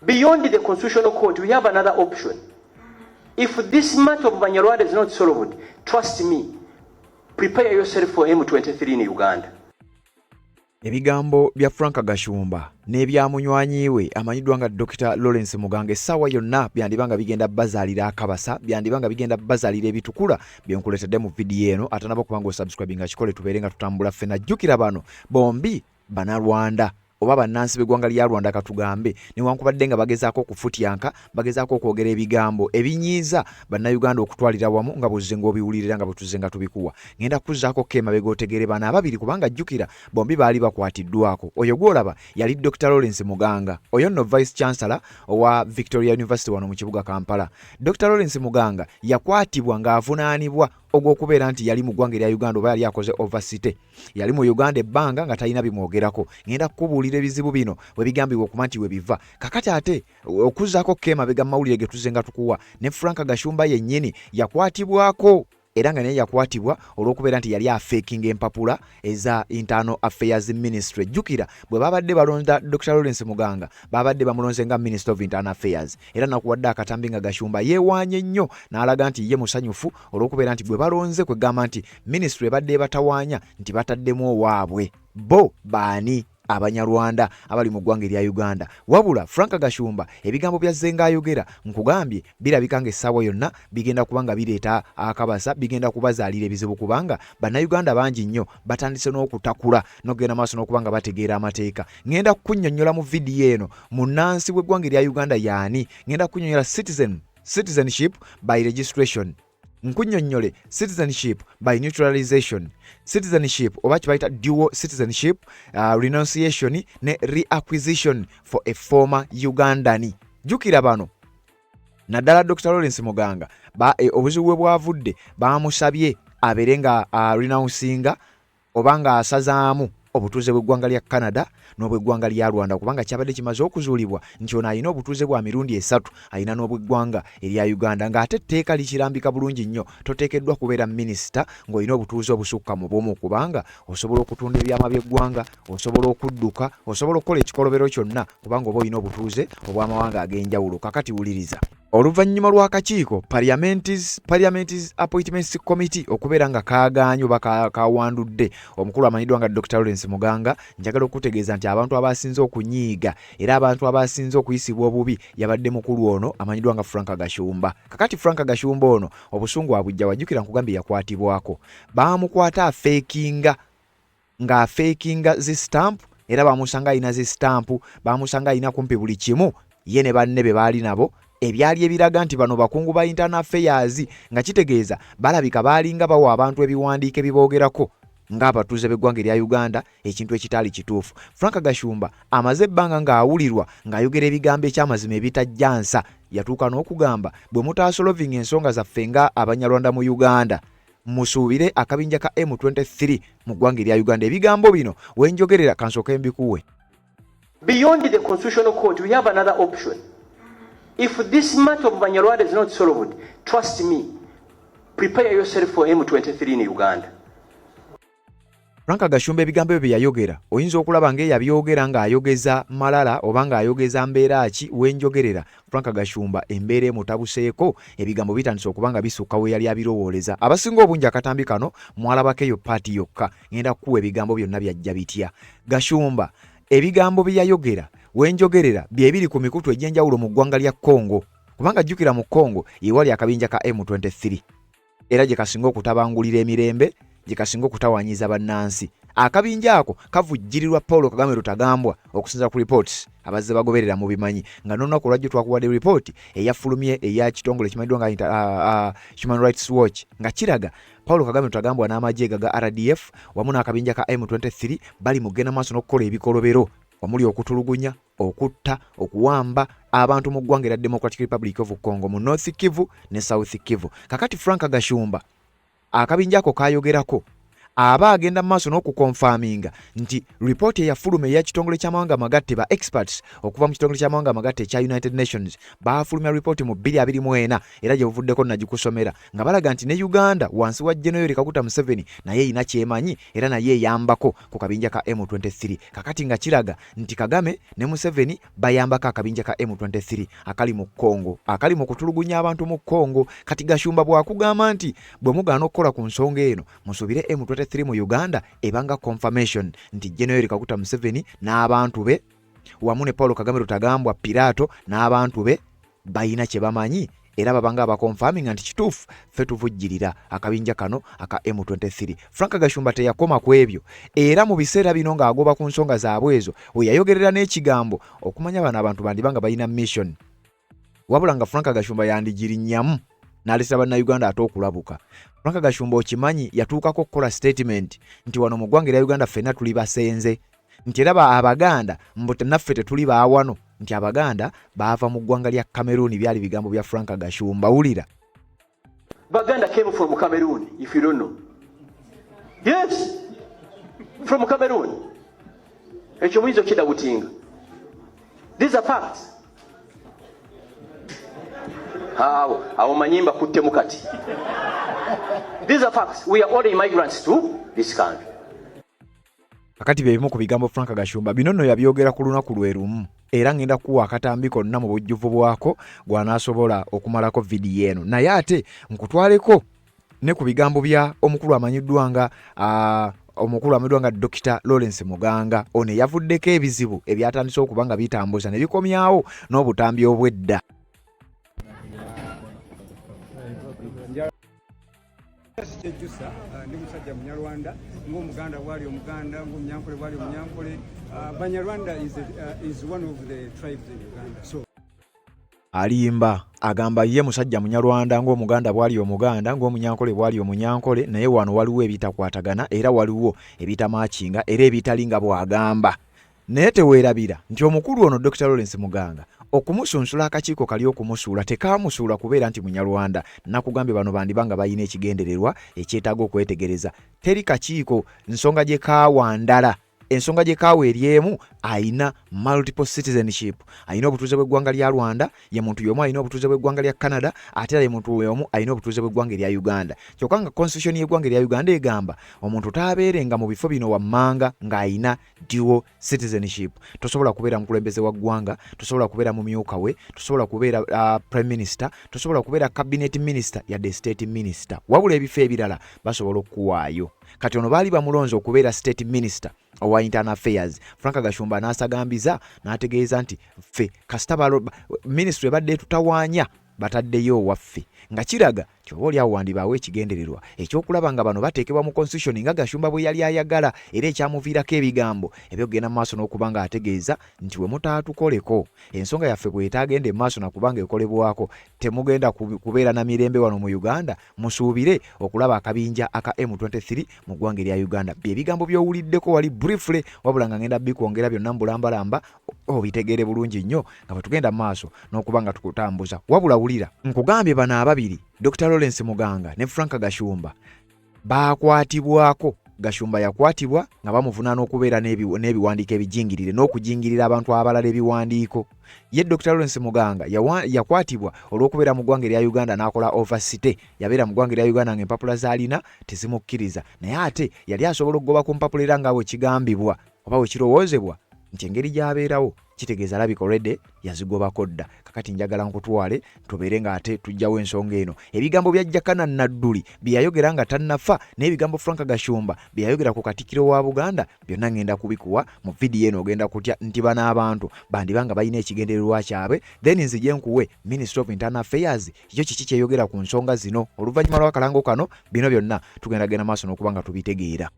Beyond the Constitutional Court, we have another option. If this matter of Banyarwanda is not solved, trust me, prepare yourself for M23 in Uganda. Ebigambo bya Frank Gashumba n'ebya munywanyi we amanyiddwa nga Dr. Lawrence Muganga essaawa yonna byandiba nga bigenda bazaalira akabasa, byandiba nga bigenda bazaalira ebitukula byenkuleetedde mu vidiyo eno. Atanaba okuba nga osubscribinga, kikole, tubeere nga tutambula ffena. Jjukira bano bombi Banalwanda oba bannansi b'eggwanga lya Rwanda katugambe, newankubadde nga bagezaako okufutyanka, bagezaako okwogera ebigambo ebinyiiza Bannayuganda okutwalira wamu, nga bwozze ng'obiwulirira nga bwe tuzze nga tubikuwa. Ngenda kuzzaako ko emabega otegeere bano ababiri, kubanga jjukira bombi baali bakwatiddwako. Oyo gw'olaba yali Dr Lawrence Muganga, oyo nno Vice Chancellor owa Victoria University wano mu kibuga Kampala. Dr Lawrence Muganga yakwatibwa ng'avunaanibwa ogw'okubeera nti yali mu ggwanga erya Uganda oba yali akoze overstay, yali mu Uganda ebbanga nga talina bimwogerako. Ngenda kukubuulira ebizibu bino we bigambibwa okuba nti we biva kakati. Ate okuzzaako ko emabega mu mawulire ge tuzze nga tukuwa, ne Frank Gashumba yennyini yakwatibwako, era nga naye yakwatibwa olw'okubeera nti yali afeekinga empapula eza Internal Affairs Ministry. Jjukira bwe babadde balonda Dr Lawrence Muganga, babadde bamulonze nga Minister of Internal Affairs, era nakuwadde akatambi nga Gashumba yeewaanye nnyo n'alaga nti ye musanyufu olw'okubeera nti gwe balonze, kwegamba nti ministry ebadde ebatawaanya nti bataddemu owaabwe bo baani, Abanyarwanda abali mu ggwanga erya Uganda. Wabula Frank Gashumba ebigambo byazze ng'ayogera, nkugambye, birabika ng'essaawa yonna bigenda kuba nga bireeta akabasa, bigenda kubazaalira ebizibu, kubanga Bannayuganda bangi nnyo batandise n'okutakula n'okugenda maaso n'okuba nga bategeera amateeka. Ŋŋenda kukunnyonnyola mu vidiyo eno munnansi w'eggwanga erya Uganda yaani. Ŋŋenda kukunnyonnyola citizenship by registration, nkunnyonnyole citizenship by naturalization, citizenship oba kibayita dual citizenship, renunciation ne reacquisition for a former Ugandan. Jjukira bano, naddala Dr Lawrence Muganga, obuzibu bwe bwavudde bamusabye abeere nga renouncinga oba ng'asazaamu obutuuze bw'eggwanga lya Canada n'obw'eggwanga lya Rwanda, kubanga kyabadde kimaze okuzuulibwa nti ono alina obutuuze bwa mirundi esatu, alina n'obw'eggwanga erya Uganda, ng'ate etteeka likirambika bulungi nnyo: toteekeddwa kubeera minisita ng'olina obutuuze obusukka mu bumu, kubanga osobola okutunda ebyama by'eggwanga, osobola okudduka, osobola okukola ekikolobero kyonna, kubanga oba olina obutuuze obw'amawanga ag'enjawulo. Kakati wuliriza, oluvannyuma lw'akakiiko Parliament's Appointments Committee okubeera nga kaagaanye oba kawandudde omukulu amanyiddwa nga Dr Lawrence Muganga, njagala okutegeeza nti abantu abasinze okunyiiga era abantu abasinze okuyisibwa obubi yabadde mukulu ono amanyiddwa nga Frank Gashumba. Kakati Frank Gashumba ono obusungu abujja. Wajjukira nkugambye yakwatibwako, baamukwata afeekinga, ng'afeekinga zi stamp, era bamusanga alina zi stamp, bamusanga alina kumpi buli kimu, ye ne banne be baali nabo, ebyali ebiraga nti bano bakungu ba Internal Affairs, nga kitegeeza balabika baalinga bawa abantu ebiwandiiko ebiboogerako ng'abatuuze b'eggwanga erya Uganda, ekintu ekitaali kituufu. Frank Gashumba amaze ebbanga ng'awulirwa ng'ayogera ebigambo ekyamazima ebitajja nsa. Yatuuka n'okugamba, bwe mutaasolovinga ensonga zaffe nga Abanyarwanda mu Uganda, musuubire akabinja ka M23 mu ggwanga erya Uganda. Ebigambo bino wenjogerera, kansooke mbikuwe. Beyond the Constitutional Court, we have another option. If this matter of Banyarwanda is not solved, trust me, prepare yourself for M23 in Uganda. Frank Gashumba ebigambo ebyo bye yayogera, oyinza okulaba ng'eyabyogera ng'ayogeza malala oba ng'ayogeza mbeera ki. Wenjogerera, Frank Gashumba embeera emutabuseeko, ebigambo bitandise okuba nga bisukka we yali abirowooleza. Abasinga obungi akatambi kano mwalabako eyo part yokka. Ngenda kukuwa ebigambo byonna byajja bitya. Gashumba ebigambo bye yayogera, wenjogerera, bye biri ku mikutu egy'enjawulo mu ggwanga lya Congo, kubanga jjukira mu Congo yewali akabinja ka M23, era gye kasinga okutabangulira emirembe, gye kasinga okutawanyiza bannansi. Akabinja ako kavujjirirwa Paul Kagame Rutagambwa, okusinza ku reports abazze bagoberera mu bimanyi nga n'olunaku olwajjo twakuwadde ripooti eyafulumye eya kitongole ekimanyiddwa nga Human Rights Watch, nga kiraga Paul Kagame Rutagambwa n'amagye ga RDF wamu n'akabinja ka M23 bali mu kugenda maaso n'okukola ebikolobero omuli okutulugunya, okutta, okuwamba abantu mu ggwanga erya Democratic Republic of Congo mu North Kivu ne South Kivu. Kakati Frank Gashumba akabinja ako kayogerako Aba agenda mu maaso n'okukonfaminga nti ripooti eyafuluma eya kitongole ky'amawanga amagatte, ba experts okuva mu kitongole ky'amawanga amagatte ekya United Nations baafulumya ripooti mu 2024, era gye buvuddeko nagikusomera, nga balaga nti ne Uganda wansi wa General Yoweri Kaguta Museveni naye erina kyemanyi era naye eyambako ku kabinja ka M23. Kakati nga kiraga nti Kagame ne Museveni bayambako akabinja ka M23 akali mu Congo, akali mu kutulugunya abantu mu Congo. Kati Gashumba bw'akugamba nti bwe mugaana okukola ku nsonga eno musuubire M23 mu Uganda, ebanga confirmation nti General Yoweri Kaguta Museveni n'abantu be wamu ne Paul Kagame Rutagambwa Pirato n'abantu be balina kye bamanyi, era babanga abakonfaminga nti kituufu ffe tuvujjirira akabinja kano aka M23. Frank Gashumba teyakoma ku ebyo, era mu biseera bino ng'agoba ku nsonga zaabwe ezo we yayogerera n'ekigambo okumanya bano abantu bandiba nga balina mission, wabula nga Frank Gashumba yandigirinnyamu n'aleetera Bannayuganda ate okulabuka. Frank Gashumba okimanyi yatuukako okukola statement nti wano mu ggwanga erya Uganda ffenna tuli basenze, nti era Abaganda mbu naffe tetuli baawano, nti Abaganda baava mu ggwanga lya Cameroon. Byali bigambo bya Frank Gashumba, wulira. Baganda came from Cameroon, if you don't know. Yes, from Cameroon. Ekyo muyinza okukidawutinga. These are facts. Awo awo manyi mbakuttemu kati. These are facts. We are all immigrants to this country. Kakati bye bimu ku bigambo Frank Gashumba bino nno yabyogera ku lunaku lwe lumu, era ngenda kuwa akatambi konna mu bujjuvu bwako gw'anaasobola okumalako vidiyo eno. Naye ate nkutwaleko ne ku bigambo bya omukulu amanyiddwa nga Dr Lawrence Muganga, ono eyavuddeko ebizibu ebyatandise okuba nga bitambuza ne bikomyawo n'obutambi obwedda. Kyejjusa, ndi musajja Munyarwanda ng'Omuganda bwali Omuganda, ng'Omunyankole bwali Omunyankole. Banyarwanda is one of the tribes in Uganda, so Alimba, agamba ye musajja Munyarwanda ng'Omuganda bwali Omuganda, ng'Omunyankole bwali Omunyankole, naye wano waliwo ebitakwatagana era waliwo ebitamakinga era ebitali nga bw'agamba. Naye teweerabira nti omukulu ono Dr Lawrence Muganga okumusunsula akakiiko kali okumusuula tekaamusuula kubeera nti Munyarwanda. Nakugambye bano bandiba nga balina ekigendererwa ekyetaaga okwetegereza. Teri kakiiko nsonga gye kaawa ndala, ensonga gye kaawa eri emu: ayina multiple citizenship, ayina obutuuze bw'eggwanga lya Rwanda, ye muntu y'omu alina obutuuze bw'eggwanga lya Canada, ate era ye muntu y'omu alina obutuuze bw'eggwanga erya Uganda. Kyokka nga constitution y'eggwanga erya Uganda egamba omuntu taabeerenga mu bifo bino wammanga ng'ayina dual citizenship. Tosobola kubeera mukulembeze wa ggwanga, tosobola kubeera mumyuka we, tosobola kubeera prime minister, tosobola kubeera cabinet minister yadde state minister, wabula ebifo ebirala basobola okukuwaayo. Kati ono baali bamulonze okubeera state minister owa internal affairs. Frank Gashumba n'asagambiza n'ategeeza nti ffe kasita ministry ebadde etutawaanya bataddeyo owaffe, nga kiraga nti oba oli awo wandibaawo ekigendererwa ekyokulaba nga bano bateekebwa mu constitution nga Gashumba bwe yali ayagala, era ekyamuviirako ebigambo ebyokugenda mu maaso n'okuba nga ategeeza nti we mutaatukoleko ensonga yaffe bw'etaagenda emaaso nakubanga ekolebwako, temugenda kubeera na mirembe wano mu Uganda, musuubire okulaba akabinja aka M23 mu ggwanga erya Uganda. Bye bigambo by'owuliddeko wali briefly, wabula nga ngenda bikwongera byonna mbulambalamba obitegeere bulungi nnyo nga bwe tugenda mu maaso n'okuba nga tukutambuza. Wabula wulira nkugambye, bano ababiri Dr Lawrence Muganga ne Frank Gashumba baakwatibwako. Gashumba yakwatibwa nga bamuvunaana okubeera n'ebiwandiiko ebijingirire n'okujingirira abantu abalala ebiwandiiko. Ye Dr Lawrence Muganga yakwatibwa olw'okubeera mu ggwanga erya Uganda n'akola overstay. Yabeera mu ggwanga erya Uganda ng'empapula z'alina tezimukkiriza, naye ate yali asobola okugoba ku mpapula, era nga bwe kigambibwa oba bwe kirowoozebwa nti engeri gy'abeerawo kitegeeza alabika already yazigobako dda. Kakati njagala nkutwale tubeere ng'ate tujjawo ensonga eno, ebigambo bya Jakana Nadduli bye yayogera nga tannafa n'ebigambo Frank Gashumba bye yayogera ku katikkiro wa Buganda, byonna ngenda kubikuwa mu vidiyo eno. Ogenda kutya nti bano abantu bandiba nga balina ekigendererwa kyabwe. Then nzije nkuwe Ministry of Internal Affairs yo kiki kyeyogera ku nsonga zino. Oluvannyuma lw'akalango kano, bino byonna tugenda genda maaso n'okuba nga tubitegeera.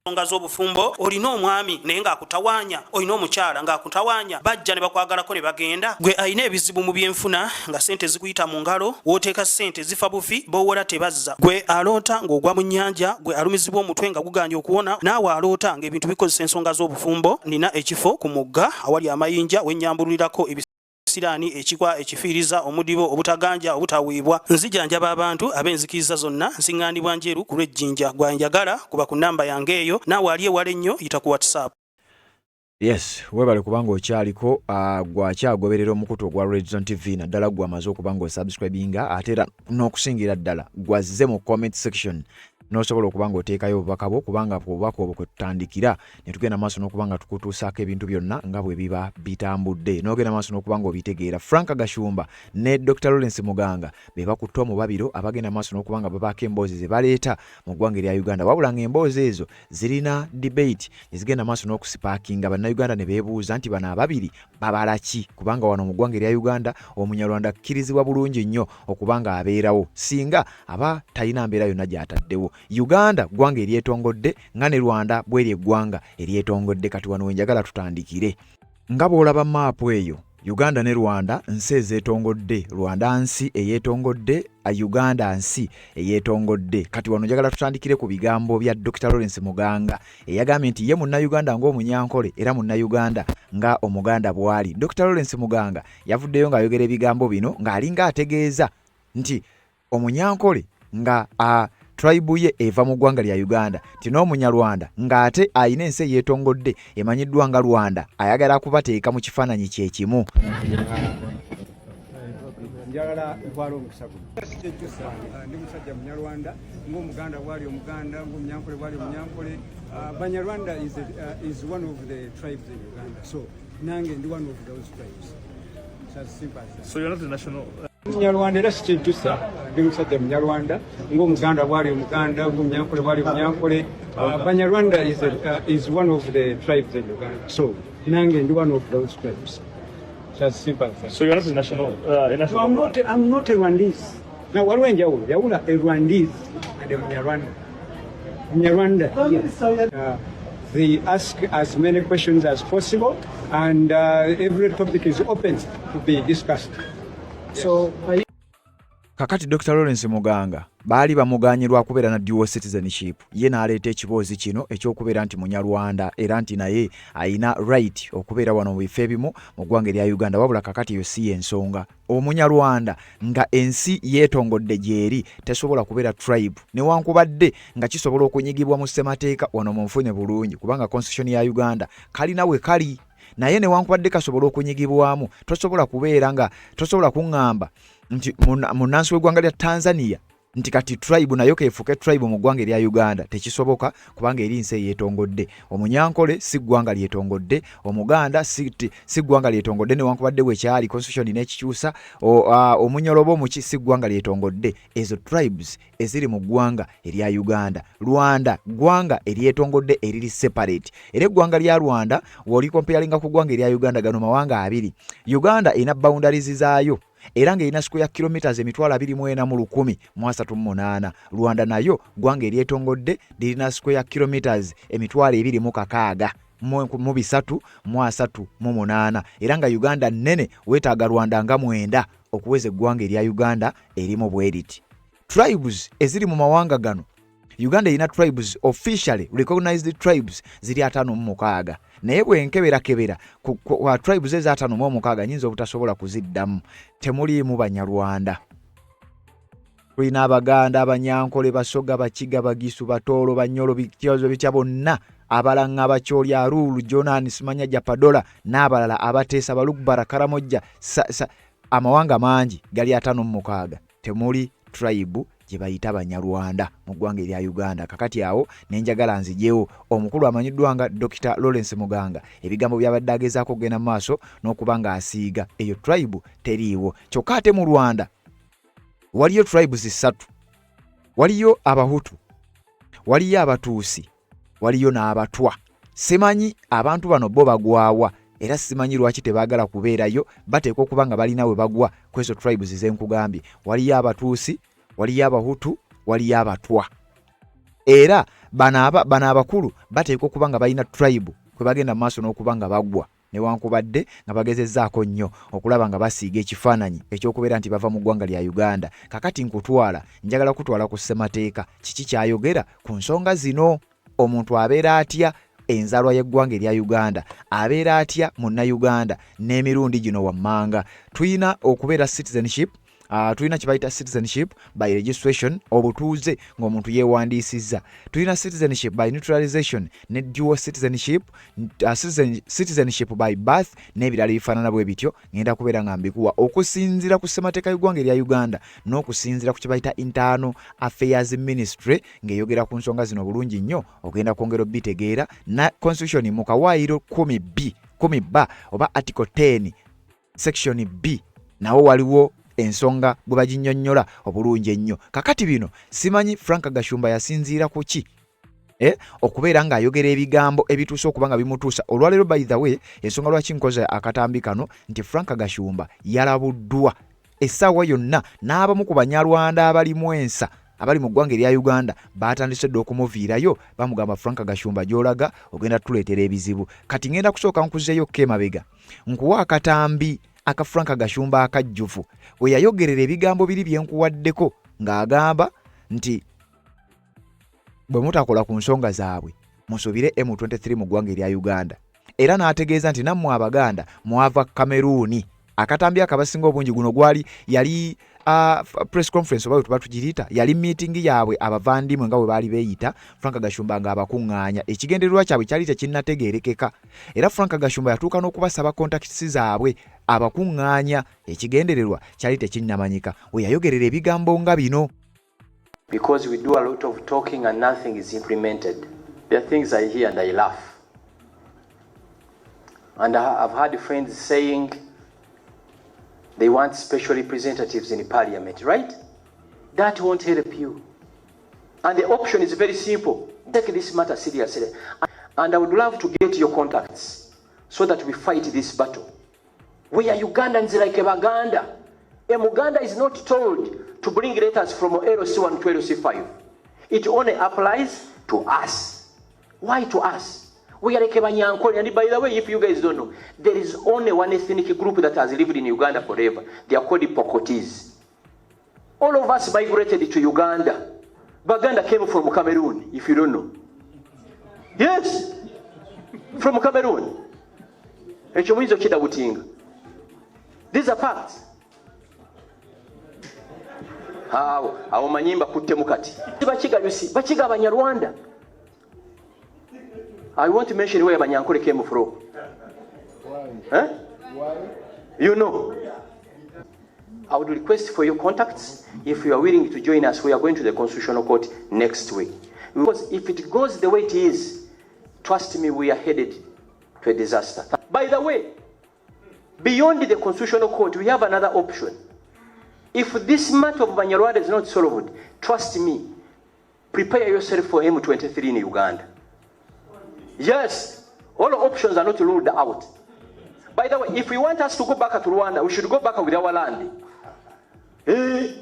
Ensonga z'obufumbo, olina omwami naye ng'akutawaanya, olina omukyala ng'akutawaanya, bajja ne bakwagalako ne bagenda. Gwe alina ebizibu mu byenfuna nga sente zikuyita mu ngalo, w'oteeka sente zifa bufi, b'owola tebazza. Gwe aloota ng'ogwa mu nnyanja, gwe alumizibwa omutwe nga guganye okuwona, naawe aloota ng'ebintu bikozesa ensonga z'obufumbo, nina ekifo ku mugga awali amayinja wennyambululirako. Siraani, ekikwa, ekifiiriza, omudibo, obutaganja, obutaweebwa. Nzijanjaba abantu ab'enzikiriza zonna. Nsiŋŋaanibwa Njeru ku lw'e Jinja. Gw'anjagala kuba ku nnamba yange eyo. Naawe ali ewala ennyo yita ku WhatsApp. Yes, webale kubanga okyaliko uh, gwakyagoberera omukutu ogwa Redzone TV naddala gwe amaze okuba nga osubscribinga ate era n'okusingira ddala gwazze mu comment section n'osobola okuba nga oteekayo obubaka bwo kubanga obubaka obwo kwe tutandikira ne tugenda maaso n'okuba nga tukutuusaako ebintu byonna nga bwe biba bitambudde n'ogenda maaso n'okuba nga obitegeera. Frank Gashumba ne Dr Lawrence Muganga be bakutte omubabiro abagenda maaso n'okuba nga babaako emboozi ze baleeta mu ggwanga erya Uganda wabula ng'emboozi ezo zirina debate ezigenda maaso n'okusipaakinga Bannayuganda ne beebuuza nti bano ababiri babala ki kubanga wano mu ggwanga erya Uganda Omunyarwanda akkirizibwa bulungi nnyo okuba nga abeerawo singa aba talina mbeera yonna gy'ataddewo. Uganda ggwanga eryetongodde nga ne Rwanda bweri eggwanga eryetongodde kati wano wenjagala tutandikire. Nga bw'olaba maapu eyo, Uganda ne Rwanda nsi ezeetongodde. Rwanda nsi eyeetongodde, Uganda nsi eyeetongodde. Kati wano njagala tutandikire ku bigambo bya Dokita Lawrence Muganga eyagambye nti ye Munnayuganda ng'Omunyankole era Munnayuganda nga Omuganda bw'ali. Dokita Lawrence Muganga yavuddeyo ng'ayogera ebigambo bino ng'alinga ategeeza nti Omunyankole nga a tribe ye eva mu ggwanga lya Uganda nti n'Omunyarwanda ng'ate alina ensi eyeetongodde emanyiddwa nga Rwanda ayagala kubateeka mu kifaananyi kye kimu. Njagala ntwala omukisa guno sikyejjusa ndi musajja Munyarwanda ng'Omuganda bwali Omuganda ng'Omunyankole bwali Omunyankole. Banyarwanda is one of the tribes in Uganda, so nange ndi one of those tribes. It's as simple as that. So you're not a national Munyarwanda era sikyejjusa ndi musajja Munyarwanda ng'Omuganda bwali Omuganda ng'Omunyankole bwali Omunyankole. Banyarwanda is one of the tribes in Uganda, so nange ndi one of those tribes. It's as simple as that. So you're not a national a national No, I'm not a Rwandese. Now, waliwo enjawulo yawula a Rwandese and a Munyarwanda. Munyarwanda, yes. They ask as many questions as possible and every topic is open to be discussed. So are you Kakati Dr Lawrence Muganga baali bamuganye lwa kubeera na dual citizenship ye n'aleeta ekiboozi kino eky'okubeera nti Munyarwanda era nti naye alina right okubeera wano mu bifo ebimu mu ggwanga erya Uganda wabula kakati eyo si y'ensonga. Omunyarwanda nga ensi yeetongodde gy'eri tesobola kubeera tribe newankubadde nga kisobola okunyigibwa mu ssemateeka wano munfune bulungi kubanga constitution ya Uganda kalina we kali naye newankubadde kasobola okunyigibwamu tosobola kubeera nga tosobola kuŋŋamba nti munnansi w'eggwanga lya Tanzania nti kati tribe nayo keefuke tribe mu ggwanga erya Uganda tekisoboka kubanga eri nsi eyeetongodde. Omunyankole si ggwanga lyetongodde, Omuganda si ggwanga lyetongodde newankubadde bwe kyali constitution n'ekikyusa, Omunyoro omuki si ggwanga lyetongodde. Ezo tribes eziri mu ggwanga erya Uganda. Rwanda ggwanga eryetongodde eriri separate era eggwanga lya Rwanda w'olicomparinga ku ggwanga erya Uganda gano mawanga abiri. Uganda erina boundaries zaayo era ng'erina square kilometers 24,138. Rwanda nayo ggwanga eryetongodde lirina square kilometers 26,338 era nga Uganda nnene weetaaga Rwanda nga 9 okuweza eggwanga erya Uganda erimu bwe riti. Tribes eziri mu mawanga gano, Uganda erina tribes, officially recognized tribes ziri 56 naye bwe nkeberakebera ku tribes ezo 56 nyinza obutasobola kuziddamu temuliimu Banyarwanda. Tulina Abaganda, Abanyankole, Basoga, Bakiga, Bagisu, Batoolo, Banyolo, bityazo bitya bonna Abalanga, Abakyoli, Arulu, Jonan, Simanya, Japadola n'abalala, Abateesa, Balugbara, Karamojja, amawanga mangi gali 56 temuli tribe gye bayita Banyarwanda mu ggwanga erya Uganda. Kakati awo nenjagala nzijewo omukulu amanyiddwa nga Dr Lawrence Muganga ebigambo byabadde agezaako okugenda mu maaso n'okuba ng'asiiga eyo tribe teriiwo. Kyokka ate mu Rwanda waliyo tribes ssatu, waliyo Abahutu, waliyo Abatuusi, waliyo n'Abatwa. Simanyi abantu bano bo bagwawa era simanyi lwaki tebaagala kubeerayo bateekwa okuba nga balina we bagwa ku ezo tribes zenkugambye. Waliyo Abatuusi, waliyo Abahutu, waliyo Abatwa era bano abakulu bateekwa okuba nga balina tribe kwe bagenda mu maaso n'okuba nga bagwa newankubadde nga bagezezzaako nnyo okulaba nga basiiga ekifaananyi ekyokubeera nti bava mu ggwanga lya Uganda. Kakati nkutwala njagala kutwala ku ssemateeka kiki kyayogera ku nsonga zino omuntu abeera atya. enzaalwa y'eggwanga erya Uganda, abeera atya Munnayuganda n'emirundi gino wammanga. Tulina okubeera citizenship tulina kyebayita citizenship by registration, obutuuze ng'omuntu yeewandiisizza. Tulina citizenship by neutralization ne dual citizenship, citizenship by birth n'ebirala ebifaanana bwe bityo. Ngenda kubeera nga mbikuwa okusinziira ku ssemateeka y'eggwanga erya Uganda n'okusinziira ku kyebayita Internal Affairs Ministry ng'eyogera ku nsonga zino bulungi nnyo. Ogenda kwongera obitegeera na constitution mu kawaayiro 10 b 10 b oba article 10 section B, nawo waliwo ensonga bwe baginnyonnyola obulungi ennyo. Kakati bino simanyi Frank Gashumba yasinziira ku ki okubeera ng'ayogera ebigambo ebituuse okuba nga bimutuusa olwaleero. By the way, ensonga lwaki nkoze akatambi kano nti Frank Gashumba yalabuddwa essaawa yonna n'abamu ku Banyarwanda abalimu ensa abali mu ggwanga erya Uganda batandise dda okumuviirayo, bamugamba, "Frank Gashumba, gy'olaga ogenda tuleetera ebizibu." Kati ngenda kusooka nkuzeeyo ko emabega nkuwa akatambi aka Frank Gashumba akajjuvu we yayogerera ebigambo biri byenkuwaddeko ng'agamba nti bwe mutakola ku nsonga zaabwe musuubire M23 mu ggwanga erya Uganda, era n'ategeeza nti nammwe Abaganda mwava Kameruuni. Akatambi akabasinga obungi guno gwali yali press conference oba tuba tugiyita yali meeting yaabwe abavandimwe nga bwe baali beeyita. Frank Gashumba nga abakuŋŋaanya, ekigendererwa kyabwe kyali tekinnategeerekeka, era Frank Gashumba yatuuka n'okubasaba contacts zaabwe abakuŋŋaanya, ekigendererwa kyali tekinnamanyika we yayogerera ebigambo nga bino. Because we do a lot of talking and nothing is implemented. There are things I hear and I laugh. And I've had friends saying they want special representatives in parliament, right? That won't help you. And the option is very simple. Take this matter seriously. And I would love to get your contacts so that we fight this battle. We are Ugandans like a Baganda. A Muganda is not told to bring letters from LC1 to LC5. It only applies to us. Why to us? We are like a Banyankole. And by the way, if you guys don't know, there is only one ethnic group that has lived in Uganda forever. They are called the Pokotis. All of us migrated to Uganda. Baganda came from Cameroon, if you don't know. Yes, from Cameroon. Ekyo muyinza okukidoutinga. These are facts. Awo awo manyi mbakuttemu kati. Bakiga yusi, Bakiga Abanyarwanda. I want to mention where Banyankole came from. Huh? You know. I would request for your contacts if you are willing to join us. We are going to the Constitutional Court next week. Because if it goes the way it is, trust me, we are headed to a disaster. By the way, beyond the Constitutional Court, we have another option. If this matter of Banyarwanda is not solved, trust me, prepare yourself for M23 in Uganda. Yes, all options are not ruled out. By the way, if we want us to go back to Rwanda, we should go back with our land. Eh,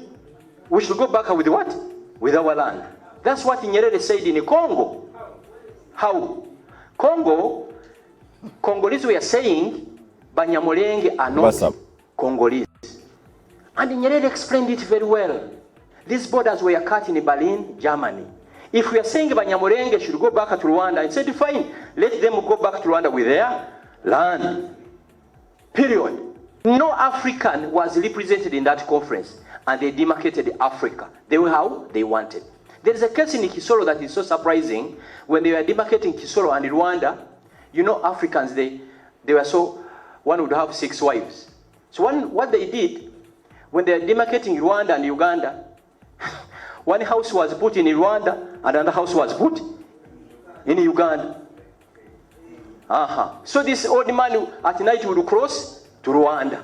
we should go back with what? With our land. That's what Nyerere said in Congo. How? Congo, Congolese were saying Banyamulenge are not What's up? Congolese. And Nyerere explained it very well. These borders were cut in Berlin, Germany. If we are saying Banyamulenge should go back to Rwanda, I said, "Fine, let them go back to Rwanda with their land." Period. No African was represented in that conference, and they demarcated Africa the way how they wanted. There is a case in Kisoro that is so surprising. When they were demarcating Kisoro and Rwanda, Africans, they were so, one would have six wives. So what they did, when they were demarcating Rwanda and Uganda, one house was put in Rwanda and another house was put in Uganda. So this old man at night would cross to Rwanda.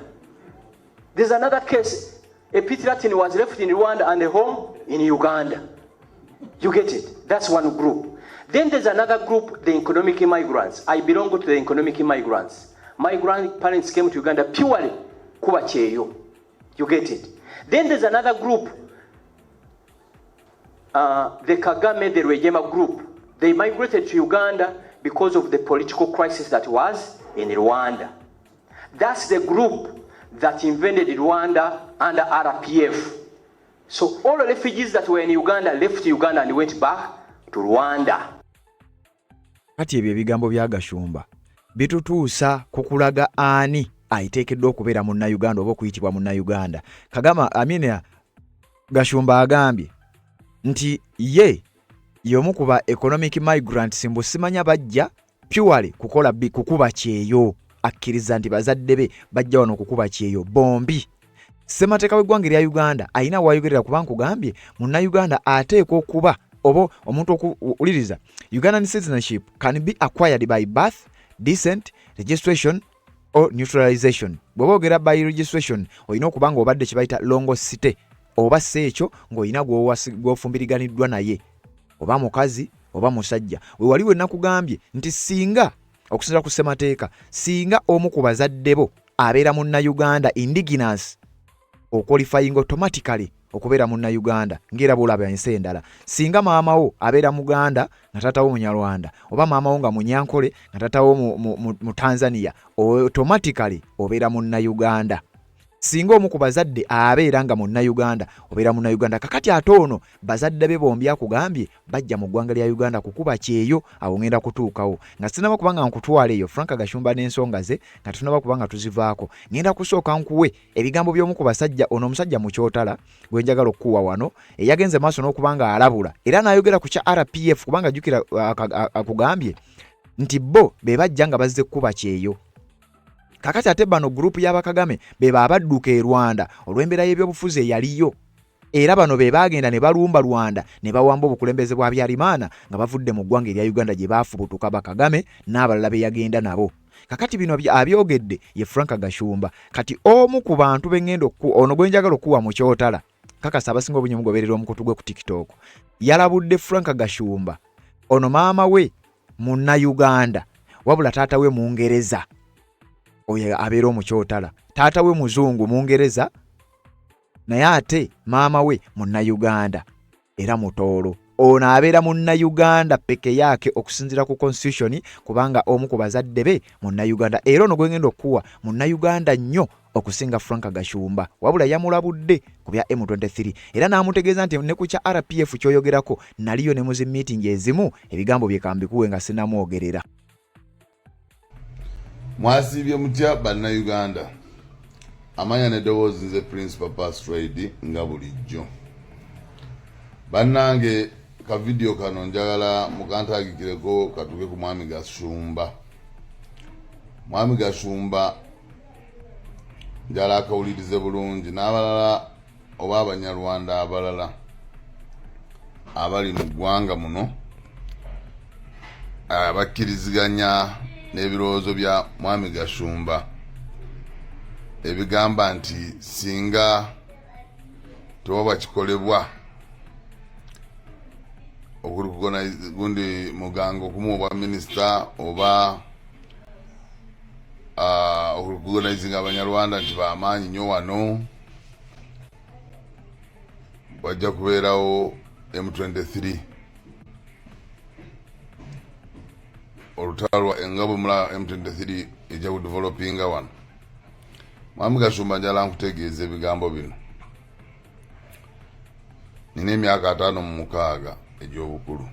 There's another case. A pit latrine was left in Rwanda and a home in Uganda. You get it? That's one group. Then there's another group, the economic migrants. I belong to the economic migrants. My grandparents came to Uganda purely kuba kyeyo. You get it? Then there's another group, the Kagame, the Rwigema group. They migrated to Uganda because of the political crisis that was in Rwanda. That's the group that invented Rwanda under RPF. So all the refugees that were in Uganda left Uganda and went back to Rwanda. Kati ebyo ebigambo bya Gashumba bitutuusa ku kulaga ani ayiteekeddwa okubeera munnayuganda oba okuyitibwa munnayuganda. Kagama Amina Gashumba agambye nti ye y'omu ku ba economic migrants mbu simanya bajja purely kukola kukuba kyeyo. Akkiriza nti bazadde be bajja wano okukuba kyeyo bombi. Ssemateeka w'eggwanga erya Uganda alina wayogerera kuba nkugambye munnayuganda ateekwa okuba oba omuntu okuwuliriza. Ugandan citizenship can be acquired by birth, descent, registration or neutralization. Bw'oba ogera by registration olina okuba nga obadde kye bayita longo city oba si ekyo ng'olina gw'ofumbiriganiddwa naye oba mukazi oba musajja. We wali we nakugambye nti singa okusinzira ku ssemateeka singa omu ku bazadde bo abeera munnayuganda indigenous oqualifying automatically okubeera munnayuganda ng'era bwolaba ensi endala. Singa maama wo abeera muganda nga taata wo munyarwanda oba maama wo nga munyankole nga taata wo mu Tanzania, automatically obeera munnayuganda. Singa omu ku bazadde abeera nga munnayuganda obeera munnayuganda. Kakati ate ono bazadde be bombi akugambye bajja mu ggwanga lya Uganda kukuba kyeyo. Awo ngenda kutuukawo nga sinaba kuba nga nkutwala eyo Frank Gashumba n'ensonga ze nga tetunaba kuba nga tuzivaako. Ngenda kusooka nkuwe ebigambo by'omu ku basajja ono omusajja Mukyotala gwe njagala okukuwa wano eyagenze maaso n'okuba nga alabula era n'ayogera ku kya RPF kubanga jjukira akugambye nti bo be bajja nga bazze kukuba kyeyo. Kakati ate bano gurupu y'Abakagame be babadduka e Rwanda olw'embeera y'ebyobufuzi eyaliyo era bano be baagenda ne balumba Rwanda ne bawamba obukulembeze bwa Habyarimana nga bavudde mu ggwanga erya Uganda gye baafubutuka Bakagame n'abalala be yagenda nabo. Kakati bino abyogedde ye Frank Gashumba. Kati omu ku bantu be ngenda ono gwe njagala okuwa mu Kyotala kakasa abasinga obungi mugoberera omukutu gwe ku TikTok yalabudde Frank Gashumba ono maama we Munnayuganda wabula taata we Mungereza oyo abeera omukyotala taata we muzungu Mungereza naye ate maama we Munnayuganda era Mutoolo. Ono abeera Munnayuganda peke yake okusinziira ku constitution kubanga omu ku bazadde be Munnayuganda era ono gwengenda okukuwa Munnayuganda nnyo okusinga Frank Gashumba wabula yamulabudde ku bya M23 era n'amutegeeza nti ne ku kya RPF ky'oyogerako naliyo ne mu zi meeting ezimu ebigambo bye kambikuwe nga sinamwogerera. Mwasiibye mutya Bannayuganda? Amanya n'eddoboozi nze Prince Papa Stride nga bulijjo. Bannange ka vidiyo kano njagala mukantagikireko katuuke ku Mwami Gashumba. Mwami Gashumba njala akawulirize bulungi n'abalala oba abanyarwanda abalala abali mu ggwanga muno abakkiriziganya n'ebirowoozo bya mwami Gashumba ebigamba nti singa tewaba kikolebwa okugundi muganga okumuwa obwa minisita oba okurecognizinga abanyarwanda nti bamaanyi nnyo wano wajja kubeerawo M23 olutalo nga bwe mulaba M23 ejja kudevelopinga wano. Mwami Gashumba njala nkutegeeza ebigambo bino. Nina emyaka 56 egy'obukulu.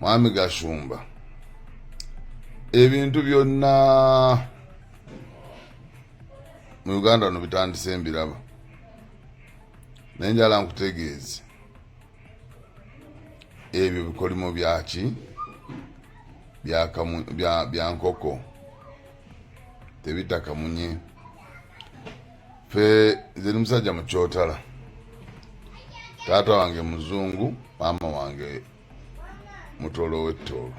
Mwami Gashumba, ebintu byonna mu Uganda no bitandise mbiraba, naye njala nkutegeeze ebyo bikolimo byaki bya nkoko tebita kamunye. Fe nze ndi musajja mukyotala, taata wange muzungu, maama wange mutolo w'ettoolo.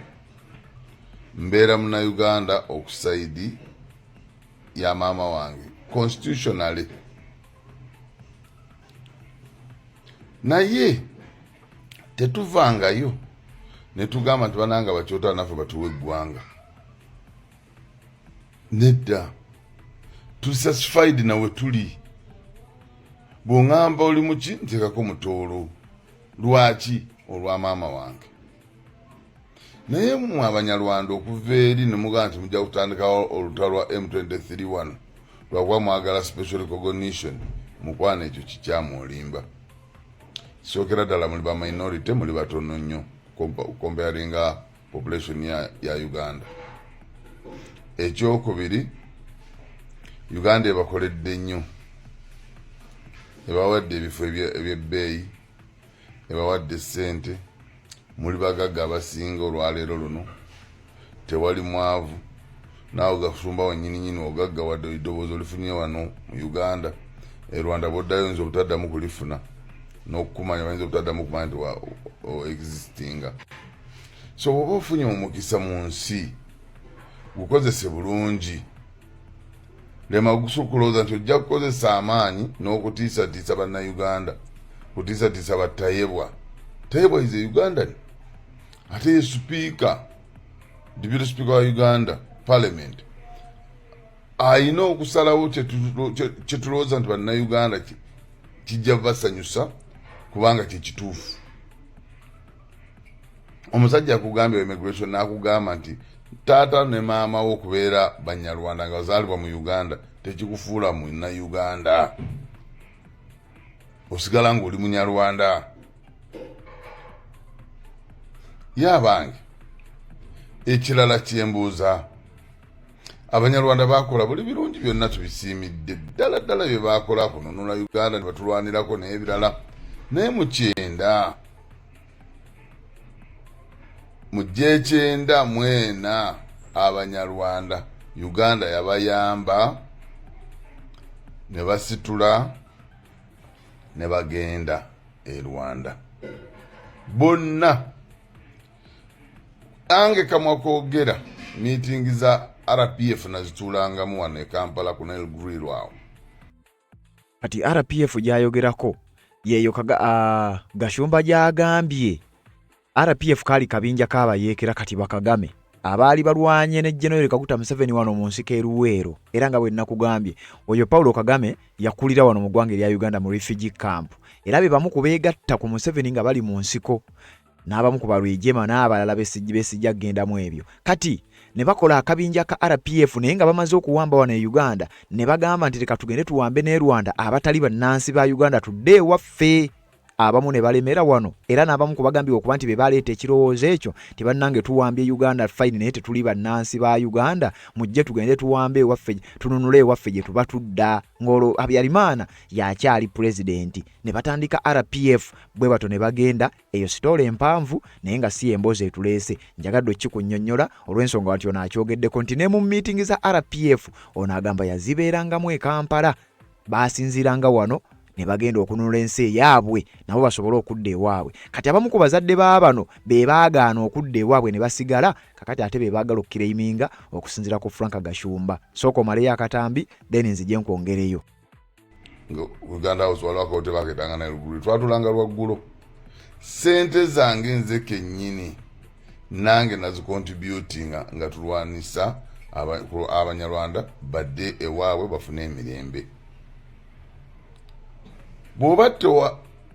Mbeera munnayuganda okusaidi ya maama wange constitutionally, naye tetuvangayo ne tugamba nti bananga bakyotala naffe batuwe eggwanga. Nedda, tuli satisfied nawe tuli. Bw'oŋŋamba oli muki nteekako mutoolo. Lwaki? Olwa maama wange. Naye mmwe abanyarwanda okuva eri ne mugamba nti mujja kutandikawo olutalo lwa M23 wano lwakuba mwagala special recognition, mukwano ekyo kikyamu, olimba. Kisookera ddala muli ba minority, muli batono nnyo. comparinga population ya, ya Uganda. Ekyokubiri, Uganda ebakoledde nnyo, ebawadde ebifo ebyebbeeyi, ebawadde ssente, muli bagagga abasinga olwaleero luno, tewali mwavu. Naawe Gashumba wennyini nyini ogagga wadde eddoboozi olifunye wano mu Uganda, e Rwanda bwoddayo oyinza obutaddamu kulifuna n'okukumanya, bayinza obutaddamu kumanya nti existinga. So bw'oba ofunye omukisa mu nsi, gukozese bulungi. Lema kulowooza nti ojja kukozesa amaanyi n'okutiisatiisa Bannayuganda, kutiisatiisa battayebwa. Tayebwa is a Ugandan, ate ye sipiika, deputy speaker wa Uganda parliament, ayina okusalawo kyetulowooza nti Bannayuganda kijja basanyusa kubanga kyekituufu. Omusajja akugambye immigration n'akugamba nti taata ne maama wo okubeera Banyarwanda nga bazaalibwa mu Uganda tekikufuula Munnauganda, osigala ng'oli Munyarwanda. Ye abange, ekirala kyembuuza, Abanyarwanda bakola buli birungi byonna, tubisiimidde ddala ddala bye bakola kununula Uganda ne batulwanirako n'ebirala, naye mu 94 mu 94 Abanyarwanda Uganda yabayamba ne basitula ne bagenda e Rwanda bonna. Ange kamwa koogera, miitingi za RPF nazituulangamu wano e Kampala ku Nile Grill awo. Kati RPF gyayogerako yeeyo Gashumba gyagambye RPF kaali kabinja k'abayeekera kati Bakagame abaali balwanye ne General Kaguta Museveni wano mu nsiko e Luweero. Era nga bwe nakugambye, oyo Paulo Kagame yakulira wano mu ggwanga erya Uganda mu refugee camp, era be bamu ku beegatta ku Museveni nga bali mu nsiko n'abamu ku Balwegyema n'abalala besijja kugendamu ebyo. Kati ne bakola akabinja ka RPF, naye nga bamaze okuwamba wano e Uganda ne bagamba nti leka tugende tuwambe ne Rwanda, abatali bannansi ba Uganda tudde ewaffe. Abamu ne balemera wano, era n'abamu ku bagambibwa okuba nti be baleeta ekirowoozo ekyo nti bannange tuwambye Uganda fine, naye tetuli bannansi ba Uganda, mujje tugende tuwambe ewaffe, tununule ewaffe gye tuba tudda, ng'olwo Habyarimana yakyali pulezidenti. Ne batandika RPF bwe batyo ne bagenda. Eyo sitoola empanvu, naye nga si emboozi etuleese. Njagadde okkikunnyonnyola olw'ensonga nti ono akyogeddeko nti ne mu miitingi za RPF ono agamba yazibeerangamu e Kampala, baasinziiranga wano ne bagenda okununula ensi eyaabwe nabo basobole okudda ewaabwe. Kati abamu ku bazadde ba bano be baagaana okudda ewaabwe ne basigala, kakati ate be baagala okukireiminga okusinziira ku Frank Gashumba. Sooka omaleyo akatambi, then nzije nkwongereyo. Uganda House waliwo akawute baketanga Nile Grill, twatulanga lwaggulo. Sente zange nze kennyini nange nazicontributinga nga tulwanisa Abanyarwanda badde ewaabwe bafune emirembe. Bw'oba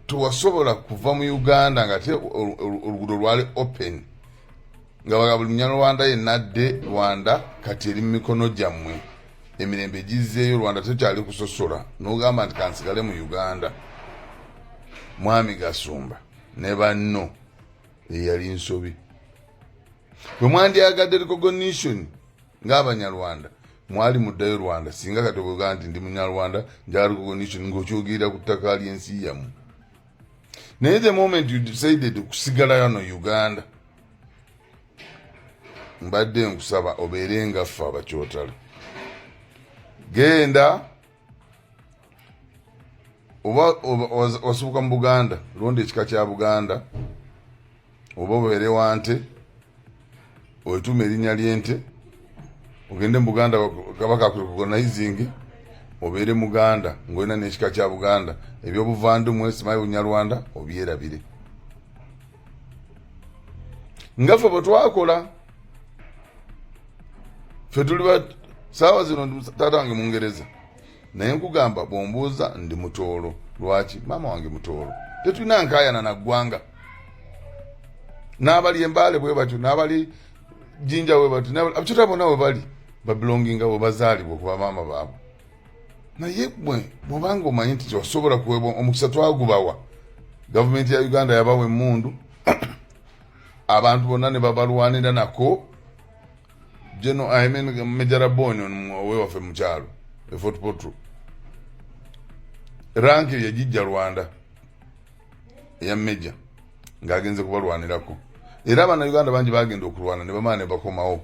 tewasobola kuva mu Uganda nga te oluguudo lwali open nga baga buli Munyarwanda yenna adde Rwanda, kati eri mu mikono gyammwe, emirembe gizzeeyo, Rwanda tekyali kusosola, n'ogamba nti kansigale mu Uganda, Mwami Gasumba ne banno, eyali nsobi. Bwe mwandyagadde recognition ng'Abanyarwanda, mwali muddayo Rwanda. Singa kati obwega nti ndi Munyarwanda, njagala recognition, ng'okyogerera ku ttaka ly'ensi yammwe. Naye the moment you decided okusigala wano Uganda, mbadde nkusaba obeere nga ffe Abakyotala. Genda oba wasibuka mu Buganda, londa ekika kya Buganda, oba obeere wante, otuuma erinnya ly'ente, ogende mu Buganda, Kabaka akurecognizinge, obeere Muganda ng'olina n'ekika kya Buganda. Ebyobuvandimwe simanyi Bunyarwanda obyerabire, nga ffe bwe twakola. Ffe tuli ba saawa zino taata wange Mungereza, naye nkugamba bw'ombuuza ndi Mutoolo. Lwaki? Maama wange Mutoolo. Tetulina nkaayana na ggwanga. N'abali Embaale bwe batyo, n'abali Jinja bwe batyo, Abakyota bonna bwe bali babelonginga bwe bazaalibwa okuba maama baabwe. Naye gwe bw'obanga omanyi nti tewasobola kuweebwa omukisa, twagubawa, gavumenti ya Uganda yabawa emmundu. Abantu bonna ne babalwanira nako. Geno, I mean, Major Raboni owewaffe mu kyalo e Fort Portal, rank yagijja Rwanda eya Major ng'agenze kubalwanirako. Era Abannayuganda bangi bagenda okulwana ne bamala ne bakomawo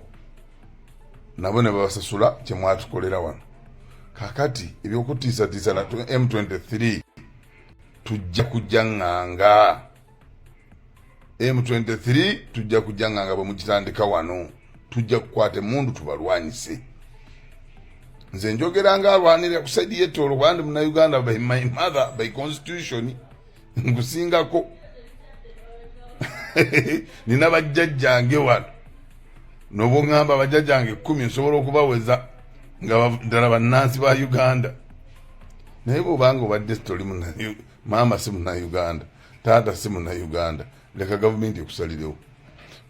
nabo ne babasasula kyemwatukolera wano. Kakati ebyokutiisatiisa na M23, tujja kujja ŋŋanga M23, tujja kujja ŋŋanga. Bwe mugitandika wano, tujja kukwata emundu tubalwanyise. Nze njogera nga alwanirira ku side y'e Tooro, kuba ndi Munnayuganda by my mother, by constitution. Nkusingako, nina bajjajjange wano. Noba oŋŋamba bajjajjange 10, nsobola okubaweza nga ddala bannansi ba Uganda. Naye bwobanga obadde toli, maama si Munnayuganda, taata si Munnayuganda, leka gavumenti ekusalirewo.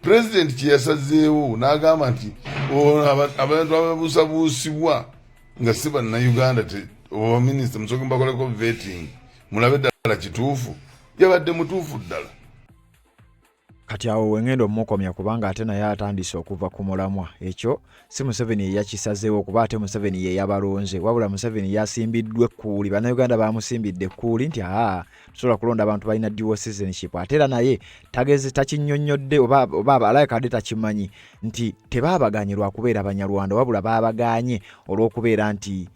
Pulezidenti kyeyasazeewo n'agamba nti abantu ababuusabuusibwa nga si Bannayuganda, oba minisita, musooke mubakoleko vetting, mulabe ddala kituufu. Yabadde mutuufu ddala. Kati awo wengenda omukomya, kubanga ate naye atandise okuva ku mulamwa. Ekyo si Museveni yeyakisazeewo, kuba ate Museveni ye yabalonze, wabula Museveni yasimbiddwa ekkuuli. Bannayuganda bamusimbidde ekkuuli nti aa, tusobola kulonda abantu balina dual citizenship. Ate era naye tagezi takinnyonnyodde, oba alabika adde takimanyi nti tebaabaganye lwakubeera Banyarwanda, wabula baabaganye olw'okubeera nti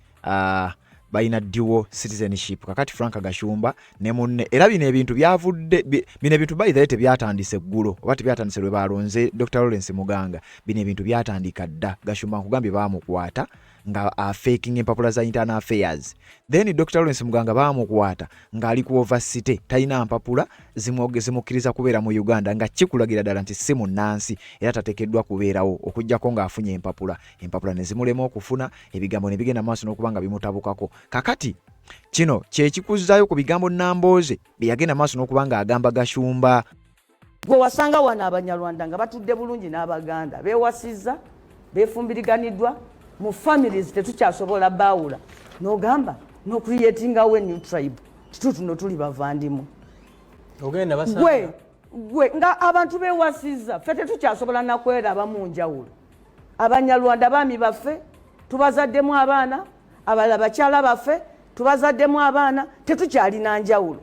balina dual citizenship. Kakati Frank Gashumba ne munne, era bino ebintu byavudde, bino ebintu, by the way, tebyatandise eggulo oba tebyatandise lwe balonze Dr Lawrence Muganga. Bino ebintu byatandika dda. Gashumba, nkugambye, baamukwata nga afaking empapula za Internal Affairs. Then Dr Lawrence Muganga baamukwata ng'ali ku overstay, talina mpapula zimukkiriza kubeera mu Uganda, nga kikulagira ddala nti si munnansi era tateekeddwa kubeerawo okuggyako ng'afunye empapula. Empapula ne zimulema okufuna, ebigambo ne bigenda maaso n'okuba nga bimutabukako. Kakati kino kyekikuzzaayo ku bigambo Nambooze bye yagenda maaso n'okuba ng'agamba Gashumba. Gwe wasanga wano Abanyarwanda nga batudde bulungi n'Abaganda, beewasizza, beefumbiriganiddwa mu families, tetukyasobola baawula. N'ogamba n'ocreatingawo new tribe, titutuno tuli bavandimwe. Ogenda basanga. Gwe nga abantu bewasizza, ffe tetukyasobola nakweraba mu njawulo. Abanyarwanda baami baffe, tubazaddemu abaana, abalala bakyala baffe, tubazaddemu abaana, tetukyalina njawulo.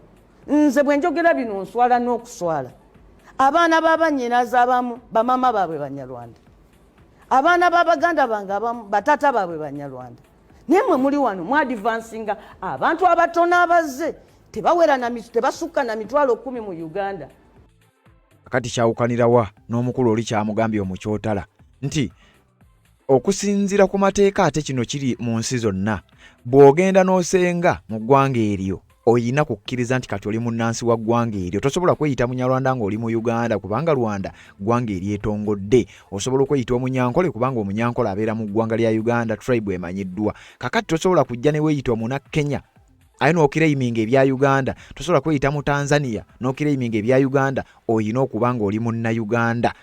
Nze bwe njogera bino nswala n'okuswala. Abaana b'abanyinaza abamu bamama baabwe Banyarwanda, abaana b'abaganda bange abamu batata baabwe Banyarwanda. Naye mwe muli wano mwadvancinga abantu abatono abazze, tebawera na tebasukka na 100,000 mu Uganda. Kakati kyawukanirawa n'omukulu oli kyamugambye omukyotala nti okusinziira ku mateeka, ate kino kiri mu nsi zonna, bw'ogenda n'osenga mu ggwanga eryo, oyina kukkiriza nti kati oli munnansi wa ggwanga eryo. Tosobola kweyita Munyarwanda ng'oli mu Uganda, kubanga Rwanda ggwanga eryetongodde. Osobola okweyita Omunyankole, kubanga Omunyankole abeera mu ggwanga lya Uganda, tribe emanyiddwa. Kakati tosobola kujja ne weeyita omuna Kenya aye n'oclaiminga ebya Uganda. Tosobola kweyita mu Tanzania n'oclaiminga ebya Uganda. Oyina okuba ng'oli Munnauganda.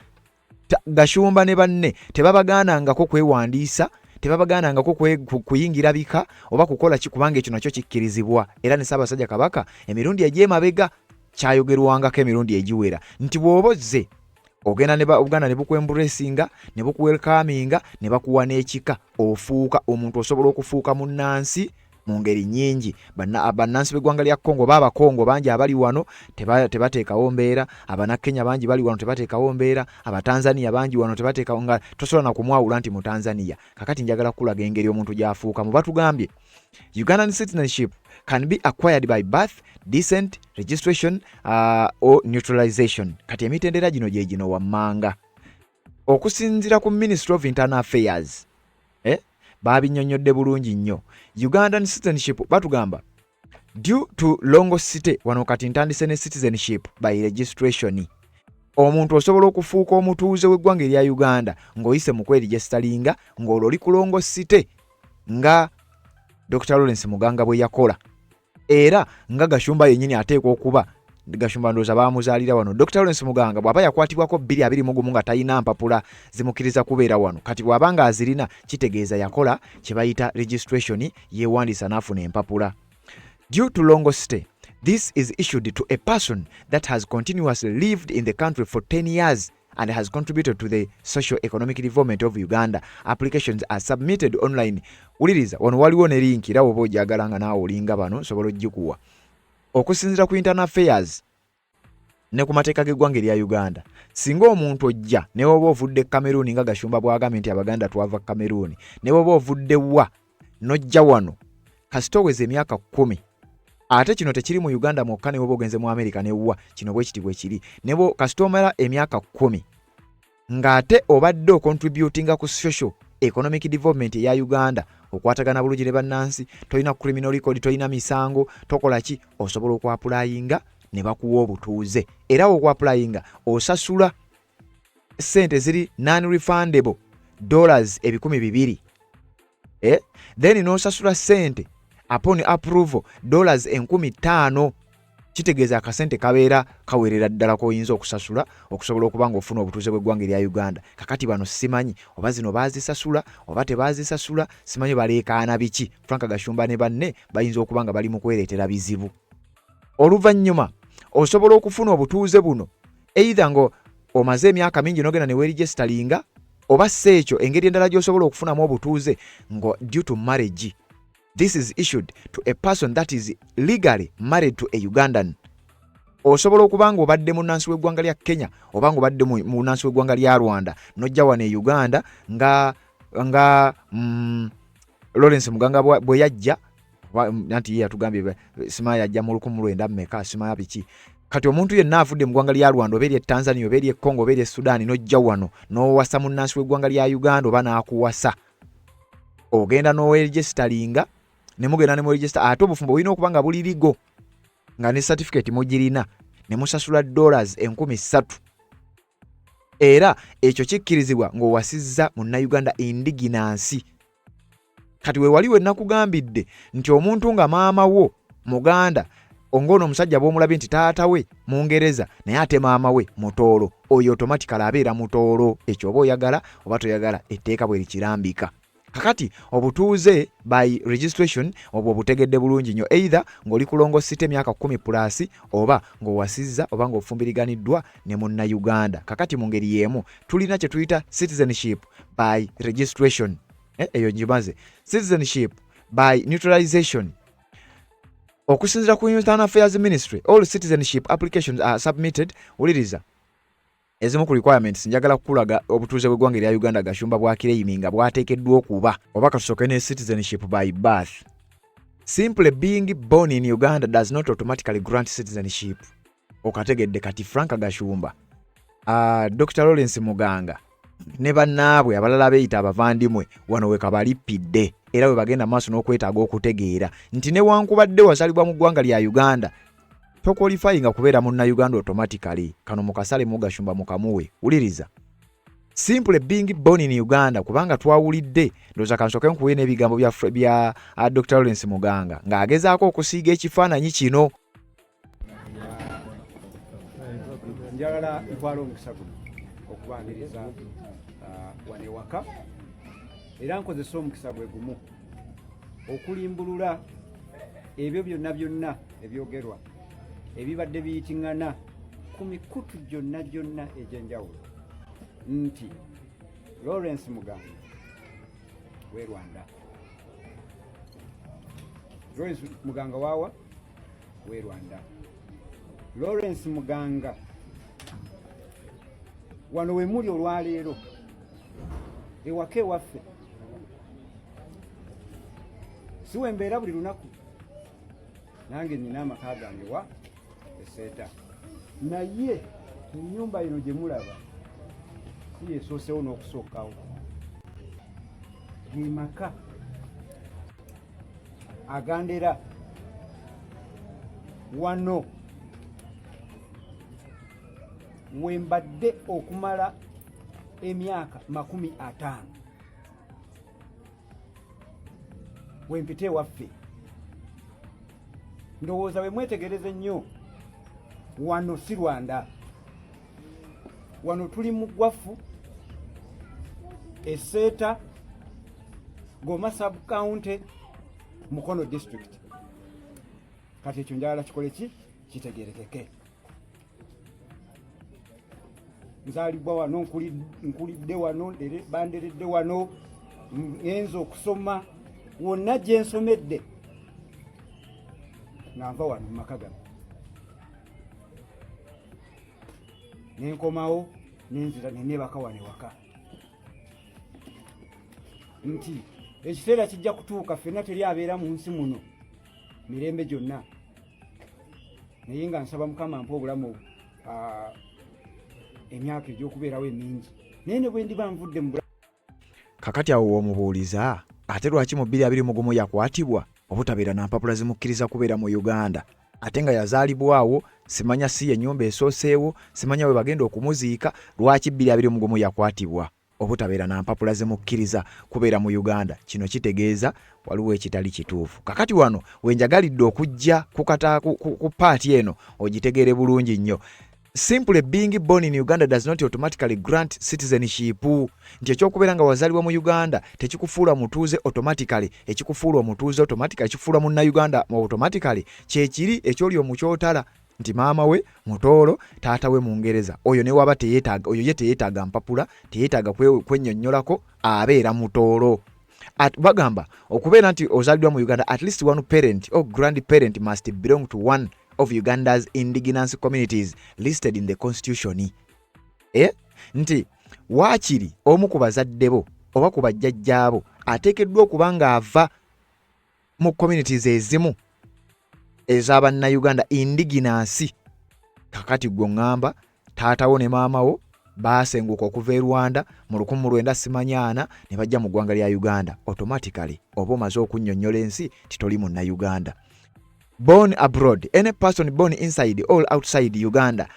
Gashumba ne banne tebabagaanangako kwewandiisa, tebabagaanangako kuyingira bika oba kukola ki, kubanga ekyo nakyo kikkirizibwa. Era ne Ssaabasajja Kabaka emirundi egy'emabega kyayogerwangako emirundi egiwera nti bw'oba ozze ogenda ne Uganda ne bukwembracinga ne bukuwelcominga ne bakuwa n'ekika, ofuuka omuntu, osobola okufuuka munnansi mu ngeri nnyingi. Bannansi b'eggwanga lya Congo oba Abakongo bangi abali wano, tebateekawo mbeera. Abanakenya bangi bali wano, tebateekawo mbeera. Abatanzania bangi wano, tebateekawo, nga tosobola na kumwawula nti Mutanzania. Kakati njagala kukulaga engeri omuntu gy'afuukamu. Batugambye Ugandan citizenship can be acquired by birth, descent, registration or naturalization. Kati emitendera gino gye gino wammanga. Okusinziira ku Ministry of Internal Affairs, babinnyonnyodde bulungi nnyo. Ugandan citizenship, batugamba, due to long stay. Wano kati ntandise ne citizenship by registration. Omuntu osobola okufuuka omutuuze w'eggwanga erya Uganda ng'oyise mu kweregisteringa ng'olwo oli ku long stay, nga Dr Lawrence Muganga bwe yakola, era nga Gashumba yennyini ateekwa okuba. Gashumba ndowooza baamuzaalira wano. Dr Lawrence Muganga bw'aba yakwatibwako 2021 nga talina mpapula zimukkiriza kubeera wano, kati bw'aba nga azirina, kitegeeza yakola kye bayita registration, yeewandiisa n'afuna empapula. Due to long stay, this is issued to a person that has continuously lived in the country for 10 years. and has contributed to the socio economic development of Uganda. Applications are submitted online. Wuliriza, wano waliwo ne link era woba ogyagala nga naawe olinga bano nsobola ogikuwa. Okusinziira ku Internal Affairs ne ku mateeka g'eggwanga erya Uganda, singa omuntu ojja ne woba ovudde Cameroon nga Gashumba bw'agambye nti Abaganda twava Cameroon, ne woba ovudde wa n'ojja wano kasita oweza emyaka 10. Ate kino tekiri mu Uganda mwokka, ne woba ogenze mu Amerika ne wa kino bwe kiti bwe kiri, ne bo kasita omala emyaka 10 ng'ate obadde ocontributinga ku social economic development eya Uganda, okwatagana bulungi ne bannansi, tolina criminal record, tolina misango, tokola ki, osobola okwapplyinga ne bakuwa obutuuze. Era okwapplyinga osasula ssente ziri non refundable $2,000, eh? Then n'osasula ssente upon approval $5,000. Kitegeeza akasente kabeera kawerera ddala koyinza okusasula okusobola okuba nga ofuna obutuuze bw'eggwanga erya Uganda. Kakati bano simanyi oba zino baazisasula oba tebaazisasula, simanyi baleekaana biki. Frank Gashumba ne banne bayinza okuba nga bali mu kwereetera bizibu. Oluvannyuma osobola okufuna obutuuze buno either nga omaze emyaka mingi n'ogenda ne weregisteringa, oba si ekyo, engeri endala gy'osobola okufunamu obutuuze nga due to marriage. This is issued to a person that is legally married to a Ugandan. Osobola okuba nga obadde munnansi w'eggwanga lya Kenya oba nga obadde munnansi w'eggwanga lya Rwanda n'ojja wano e Uganda nga Lawrence Muganga bwe yajja, anti ye yatugambye simaya yajja mu 1900 mmeka, simaya biki. Kati omuntu yenna avudde mu ggwanga lya Rwanda oba ery'e Tanzania oba ery'e Congo oba ery'e Sudan n'ojja wano n'owasa munnansi w'eggwanga lya Uganda oba n'akuwasa, ogenda n'oregisteringa ne mugenda ne muregister. Ate obufumbo bulina okuba nga buli legal, nga ne certificate mugirina, ne musasula $3,000. Era ekyo kikkirizibwa ng'owasizza munnayuganda indigenous. Kati we wali we nakugambidde nti omuntu nga maama wo Muganda, ng'ono omusajja bw'omulabye nti taata we Mungereza naye ate maama we Mutoolo, oyo automatically abeera Mutoolo, ekyo oba oyagala oba toyagala, etteeka bwe likirambika. Kakati obutuuze by registration obwo obutegedde bulungi nnyo, either ng'oli kulongosita emyaka 10 plus, oba ng'owasizza oba ng'ofumbiriganiddwa ne munnayuganda. Kakati mu ngeri y'emu tulina kye tuyita citizenship by registration. Eyo ngimaze. Citizenship by naturalization. Okusinziira ku Internal Affairs Ministry, all citizenship applications are submitted. Wuliriza ezimu ku requirements. Njagala kukulaga obutuuze bw'eggwanga erya Uganda Gashumba bwaclaiminga bwateekeddwa okuba. Oba katusooke ne citizenship by birth. Simply being born in Uganda does not automatically grant citizenship. Okategedde? Kati Frank Gashumba, Dr Lawrence Muganga ne bannaabwe abalala beeyita abavandimwe, wano we kabalippidde era we bagenda maaso n'okwetaaga okutegeera nti newankubadde wasalibwa mu ggwanga lya Uganda, toqualifyinga kubeera munnayuganda automatically. Kano mukasale mu Gashumba mukamuwe. Wuliriza, simple being born in Uganda, kubanga twawulidde, ndowooza kansooke nkuwe n'ebigambo bya Dr Lawrence Muganga ng'agezaako okusiiga ekifaananyi kino. Njagala ntwala omukisa guno okubaniriza wano ewaka, era nkozesa omukisa gwe gumu okulimbulula ebyo byonna byonna ebyogerwa ebibadde biyitiŋŋana ku mikutu gyonna gyonna egy'enjawulo nti Lawrence Muganga we Rwanda. Lawrence Muganga waawa we Rwanda. Lawrence Muganga wano we muli olwaleero ewaka ewaffe, si we mbeera buli lunaku. Nange nina amaka gange wa eseeta, naye ennyumba ino gye mulaba si yesoosewo n'okusookawo. Ge maka agandera wano wembadde okumala emyaka 50 wempita ewaffe. Ndowooza bwe mwetegereza ennyo, wano si Rwanda, wano tuli mu Ggwafu, Eseeta, Goma sub county, Mukono district. Kati ekyo njagala kikole ki kitegerekeke. Nzaalibwa wano, nkulidde wano, banderedde wano, ngenze okusoma wonna gye nsomedde nga nva wano mu maka gano, nenkomawo nenzira nenebaka wano ewaka, nti ekiseera kijja kutuuka ffenna teri abeera mu nsi muno mirembe gyonna, naye nga nsaba Mukama mpa obulamu, emyaka egy'okubeerawo emingi, naye ne bwe ndiba nvudde mu Kakati awo w'omubuuliza, ate lwaki mu 2021 yakwatibwa obutabeera na mpapula zimukkiriza kubeera mu Uganda, ate nga yazaalibwawo? Simanya si y'ennyumba esooseewo, simanya we bagenda okumuziika. Lwaki 2021 yakwatibwa obutabeera na mpapula zimukkiriza kubeera mu Uganda? Kino kitegeeza waliwo ekitali kituufu. Kakati wano wenjagalidde okujja kukata ku paati eno ogitegeere bulungi nnyo. Simply being born in Uganda does not automatically grant citizenship, nti ekyokubeera nga wazaalibwa mu Uganda tekikufuula mutuuze automatically. Ekikufuula omutuuze automatically, ekikufuula munnauganda automatically, kyekiri ekyoli omukyotala nti maama we Mutoolo, taata we Mungereza. Oyo newaba teyetaaga, oyo ye teyetaaga mpapula, teyetaaga kwennyonnyolako, abeera Mutoolo. Bagamba okubeera nti ozaaliddwa mu Uganda, at least one parent or grandparent must belong to one of Uganda's indigenous communities listed in the constitution. Nti waakiri omu ku bazadde bo oba ku bajjajjaabo ateekeddwa okuba ng'ava mu communities ezimu ez'abannayuganda, indigenous. Kakati gwe ŋŋamba taatawo ne maama wo baasenguka okuva e Rwanda mu 1944 ne bajja mu ggwanga lya Uganda, automatically oba omaze okunnyonnyola ensi titoli munnayuganda. Born abroad: any person born inside or outside Uganda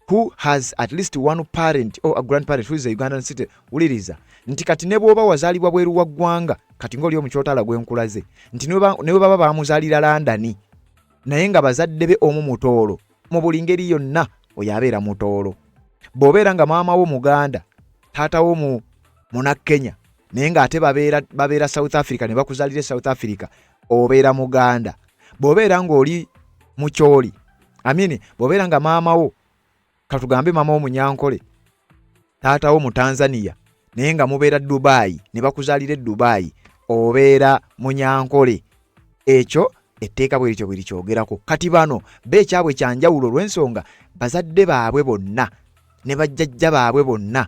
who has at least one parent or a grandparent who is a Ugandan citizen. Wuliriza nti kati ne bw'oba wazaalibwa bweru wa ggwanga, kati ng'oli omukyotala gwenkulaze nti ne bwe baba bamuzaalira London, naye nga bazadde be omu Mutoolo, mu buli ngeri yonna oyo abeera Mutoolo. Bw'obeera nga maama wo Muganda, taata wo mu Munakenya, naye ng'ate babeera South Africa ne bakuzaalira e South Africa, obeera Muganda. Bw'obeera ng'oli Mukyoli, amini, bw'obeera nga maama wo, katugambe maama wo Munyankole, taata wo mu Tanzania, naye nga mubeera Dubai ne bakuzaalira e Dubai, obeera Munyankole. Ekyo etteeka bwe lityo bwe likyogerako. Kati bano bo ekyabwe kyanjawulo olw'ensonga bazadde baabwe bonna ne bajjajja baabwe bonna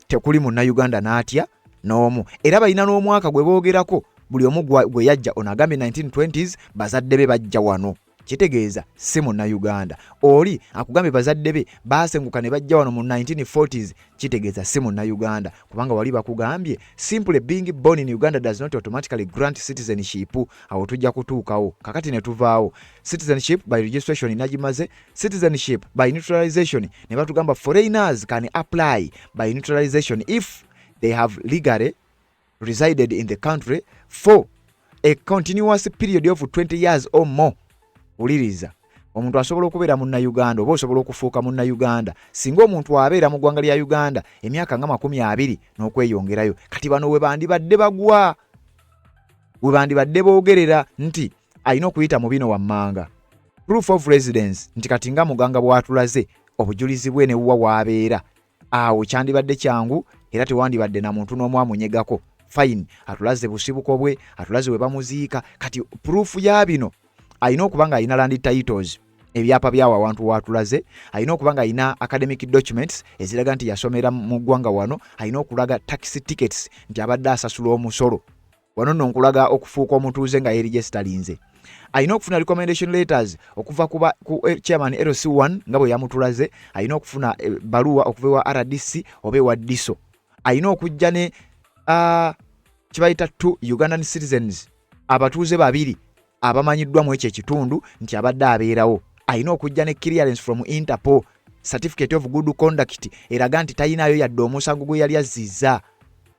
tekuli munnayuganda n'atya n'omu, era balina n'omwaka gwe boogerako buli omu gwe yajja. Ono agambye 1920s bazadde be bajja wano, kitegeeza si munnayuganda. Oli akugambye bazadde be baasenguka ne bajja wano mu 1940s, kitegeeza si munnayuganda, kubanga wali bakugambye simply being born in Uganda does not automatically grant citizenship. Awo tujja kutuukawo. Kakati ne tuvaawo citizenship by registration, nagimaze. Citizenship by naturalization, ne batugamba foreigners can apply by naturalization if they have legally resided in the country for a continuous period of 20 years or more. Wuliriza, omuntu asobola okubeera munnayuganda oba osobola okufuuka munnayuganda singa omuntu abeera mu ggwanga lya Uganda emyaka nga 20 n'okweyongerayo. Kati bano we bandibadde bagwa, we bandibadde boogerera nti alina okuyita mu bino wammanga: proof of residence, nti kati nga Muganga bw'atulaze obujulizi bwe ne wuwa w'abeera, awo kyandibadde kyangu era tewandibadde na muntu n'omu amunyegako. Fine, atulaze busibuko bwe, atulaze we bamuziika. Kati proof ya bino, alina okuba nga alina land titles, ebyapa byawo awantu watulaze, alina okuba nga alina academic documents eziraga nti yasomera mu ggwanga wano, alina okulaga tax tickets nti abadde asasula omusolo wano. Nno nkulaga okufuuka omutuuze nga yeregisterinze, alina okufuna recommendation letters okuva ku chairman LC1 nga bwe yamutulaze, alina okufuna baluwa okuva ewa RDC oba ewa DISO, alina okujja ne kibayita two Ugandan citizens, abatuuze babiri abamanyiddwa mu ekyo ekitundu nti abadde abeerawo, alina okujja ne clearance from Interpol, certificate of good conduct eraga nti talinayo yadde omusango gwe yali azzizza,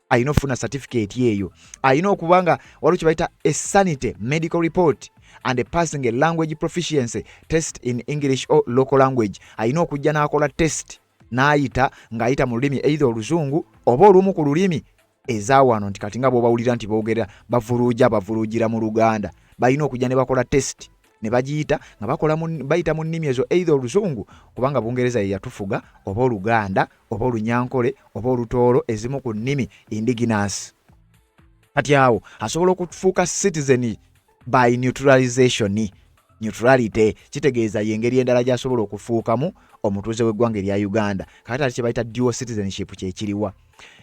alina okufuna certificate eyo, alina okuba nga waliwo kye bayita a sanity medical report and passing a language proficiency test in English or local language. Alina okujja n'akola test n'ayita ng'ayita mu lulimi either Oluzungu oba olumu ku lulimi ezawano, nti kati nga bw'obawulira nti boogera bavuluuja, bavuluugira mu Luganda, balina okujja ne bakola test. ne bagiyita nga bakola bayita mu nnimi ezo either oluzungu kubanga Bungereza ye yatufuga oba Oluganda oba Olunyankole oba Olutooro ezimu ku nnimi indigenous. Kati awo asobola okufuuka citizen by neutralization. Neutrality kitegeeza y'engeri endala gy'asobola okufuukamu omutuuze w'eggwanga erya Uganda. Kakati ate kye bayita dual citizenship kye kiriwa?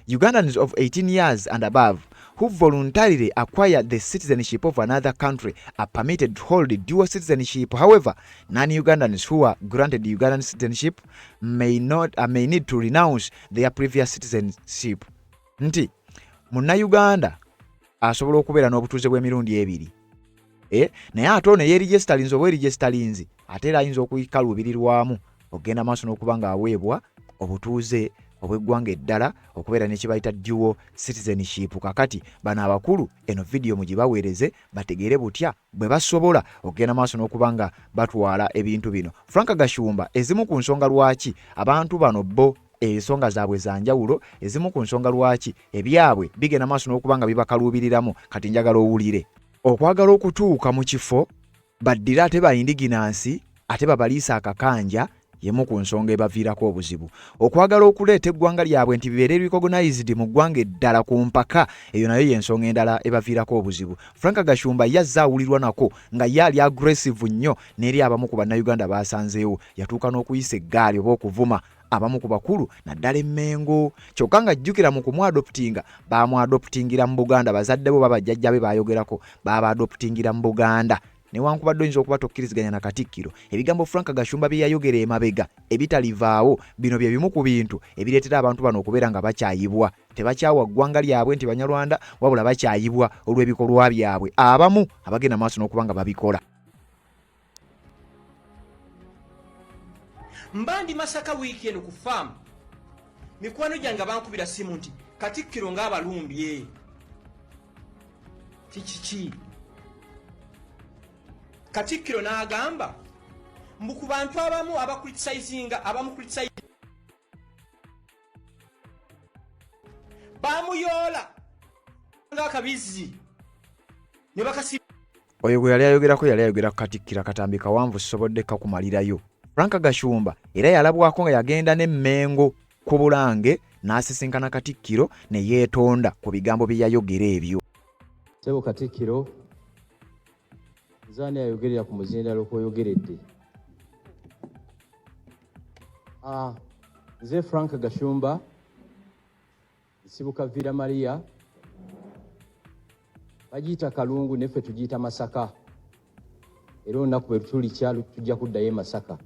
Ugandans of 18 years and above who voluntarily acquire the citizenship of another country are permitted to hold dual citizenship. However, non-Ugandans who are granted Ugandan citizenship may not, may need to renounce their previous citizenship. Nti munnayuganda asobola okubeera n'obutuuze bw'emirundi ebiri eh, naye ate ono eyeerijesitalinze oba erijesitalinzi ate era ayinza okukaluubirirwamu okugenda maaso n'okuba ng'aweebwa obutuuze obw'eggwanga eddala okubeera ne kyebayita dual citizenship. Kakati bano abakulu eno vidiyo mugibaweereze bategeere butya bwe basobola okugenda maaso n'okuba nga batwala ebintu bino. Frank Gashumba ezimu ku nsonga lwaki abantu bano bo ensonga zaabwe za njawulo, ezimu ku nsonga lwaki ebyabwe bigenda maaso n'okuba nga bibakaluubiriramu kati njagala owulire. Okwagala okutuuka mu kifo baddire ate ba indiginansi ate babaliise akakanja y'emu ku nsonga ebaviirako obuzibu. Okwagala okuleeta eggwanga lyabwe nti bibeere recognized mu ggwanga eddala ku mpaka eyo nayo y'ensonga endala ebaviirako obuzibu. Frank Gashumba ye azze awulirwa nako nga ye ali aggressive nnyo n'eri abamu ku Bannayuganda b'asanzeewo. Yatuuka n'okuyisa eggaali oba okuvuma abamu ku bakulu naddala e Mmengo kyokka nga jjukira mu kumwadoptinga baamwadoptingira mu Buganda bazadde bo oba bajjajja be baayogerako baabaadoptingira mu Buganda newankubadde oyinza okuba tokkiriziganya na Katikkiro ebigambo Frank Gashumba bye yayogera emabega ebitalivaawo bino bye bimu ku bintu ebireetera abantu bano okubeera nga bakyayibwa tebakyawa ggwanga lyabwe nti Banyarwanda wabula bakyayibwa olw'ebikolwa byabwe abamu abagenda maaso n'okuba nga babikola. Mba ndi Masaka wiiki eno ku faamu, mikwano gyange bankubira simu nti Katikkiro ng'abalumbye kikiki. Katikkiro n'agamba mbu ku bantu abamu abakulitisayizinga abamukulitisayizinga bamuyoola ng'akabizzi ne bakasi. Oyo gwe yali ayogerako yali ayogera ku Katikkiro akatambi kawanvu sisobodde kakumalirayo. Frank Gashumba era yalabwako nga yagenda ne Mmengo ku Bulange n'asisinkana Katikkiro ne yeetonda ku bigambo bye yayogera ebyo. Ssebo Katikkiro, nze ani ayogerera ku muzindaalo kw'oyogeredde? Ah, nze Frank Gashumba nsibuka Villa Maria, bagiyita Kalungu naye ffe tugiyita Masaka, era olunaku bwe tulikya tujja kuddayo e Masaka.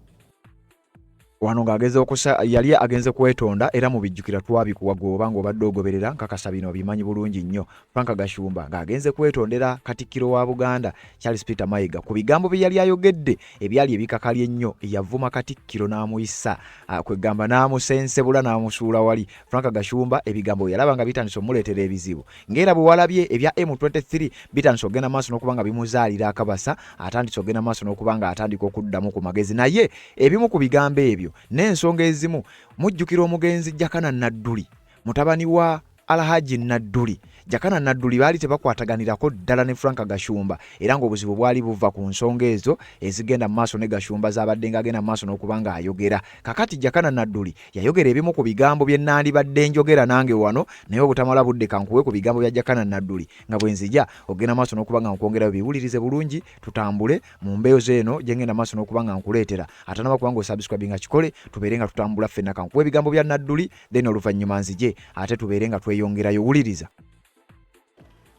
Wano ng'ageza okusa yali agenze kwetonda era mu bijjukira twabikuwa gwe oba ng'obadde ogoberera nkakasa bino obimanyi bulungi nnyo. Frank Gashumba ng'agenze kwetondera Katikkiro wa Buganda Charles Peter Mayiga ku bigambo bye yali ayogedde ebyali ebikakali ennyo. Yavuma Katikkiro n'amuyisa kwegamba n'amusensebula n'amusuula wali. Frank Gashumba ebigambo bwe yalaba nga bitandise omuleetera ebizibu ng'era bwe walabye ebya M23 bitandise okugenda maaso n'okuba nga bimuzaalira akabasa, atandise okugenda maaso n'okuba nga atandika okuddamu ku magezi. Naye ebimu ku bigambo ebyo n'ensonga ezimu mujjukira omugenzi Jakana Nadduli mutabani wa Alhaji Nadduli. Jakana Nadduli baali tebakwataganirako ddala ne Frank Gashumba era ng'obuzibu bwali buva ku nsonga ezo ezigenda mu maaso ne Gashumba z'abadde ng'agenda mu maaso n'okuba ng'ayogera. Kakati Jakana Nadduli yayogera ebimu ku bigambo bye nandibadde njogera nange wano naye obutamala budde kankuwe ku bigambo bya Jakana Nadduli nga bwe nzija okugenda maaso n'okuba nga nkwongerayo biwulirize bulungi tutambule mu mbeezo eno gye ngenda maaso n'okuba nga nkuleetera atanaba kuba ng'osubscribinga kikole tubeere nga tutambula ffenna kankuwe ebigambo bya Nadduli then oluvannyuma nzije ate tubeere nga tweyongerayo wuliriza.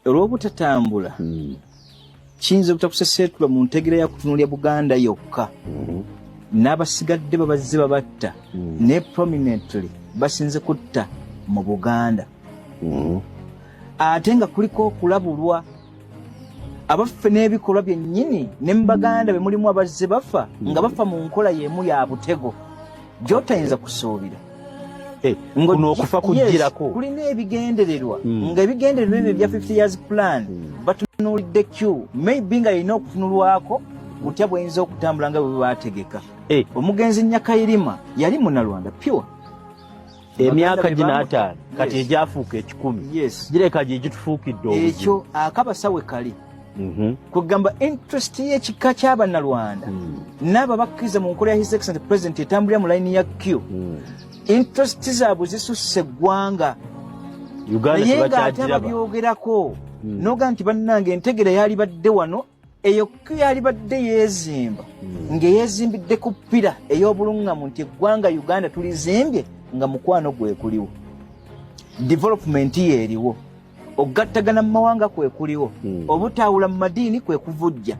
Olw'obutatambula kiyinza obutakuseseetulwa mu ntegera ya kutunuulira Buganda yokka n'abasigadde babazze babatta naye prominently basinze kutta mu Buganda ate nga kuliko okulabulwa abaffe n'ebikolwa byennyini ne mu Baganda be mulimu abazze bafa nga bafa mu nkola y'emu ya butego gy'otayinza kusuubira. Eh, kuno okufa kujjirako kulina ebigendererwa nga ebigendererwa ebyo ebya 50 years plan batunuulidde q maybe nga yalina okutunulwako butya bweyinza okutambula nga bwe bategeka. Eh. Omugenzi Nyakayirima yali Munalwanda pure. Emyaka gino 50 kati egyafuuka 100 gireka gye gitufuukidde obuzibu. Ekyo akabasa we kali. Kwegamba interest y'ekika ky'Abannalwanda n'abo abakkiriza mu nkola ya His Excellent President etambulira mu layini ya Q, interest zaabwe zisusse eggwanga. Uganda. Naye ng'ate Tebakyagiraba. ababyogerako noga nti bannange, entegera yalibadde wano, eyo Q yalibadde yeezimba ng'eyeezimbidde ku pillar ey'obuluŋŋamu nti eggwanga Uganda tulizimbye nga mukwano gwe kuliwo, development yeeriwo, okugattagana mu mawanga kwe kuliwo, obutaawula mu madiini kwe kuvujja.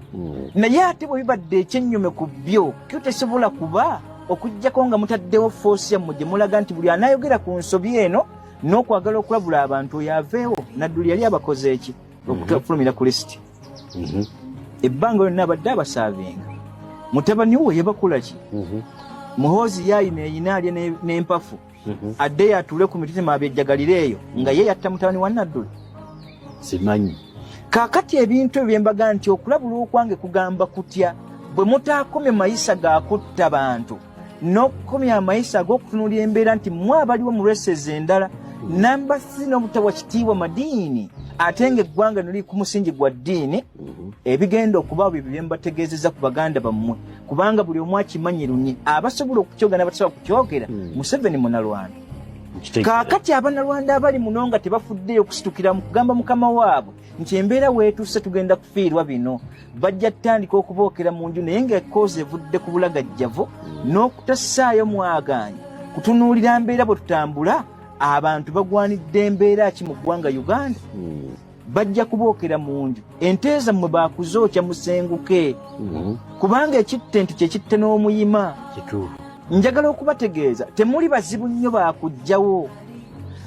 Naye ate bwe bibadde ekyennyume ku byo, kyo tesobola kuba okugjako nga mutaddewo force yammwe gye mulaga nti buli anaayogera ku nsobi eno n'okwagala okulabula abantu, oyo aveewo. Nadduli yali abakoze eki okufulumira ku lisiti? Ebbanga lyonna abadde abasaavinga. Mutabani we yabakula ki? Muhoozi yaayina eyina alye n'empafu, addeyo atuule ku miti abyejjagalire eyo nga ye yatta mutabani wa Nadduli. Simanyi. Kaakati ebintu ebyo byembaga nti okulabula okwange kugamba kutya: bwe mutaakomye mayisa ga kutta bantu n'okukomya amayisa ag'okutunuulira embeera nti mmwe abaliwo mu races endala namba si n'obutawa kitiibwa madiini, ate ng'eggwanga lino liri ku musingi gwa ddiini, ebigenda okubaawo byebyo bye mbategeezezza ku baganda bammwe, kubanga buli omu akimanyi lunye, abasobola okukyogera n'abatasobola kukyogera, Museveni Munalwanda. Kaakati Abanalwanda abali muno nga tebafuddeyo okusitukira mu kugamba mukama waabwe nti embeera weetuuse tugenda kufiirwa bino, bajja tutandika okubookera mu nju, naye ng'ekoozi evudde ku bulagajjavu n'okutassaayo mwagaanya kutunuulira mbeera bwe tutambula. Abantu bagwanidde embeera ki mu ggwanga Uganda? Bajja kubookera mu nju. Ente zammwe bakuzookya, musenguke, kubanga ekitta ente kyekitta n'omuyima. Kituufu. Njagala okubategeeza, temuli bazibu nnyo bakugjawo,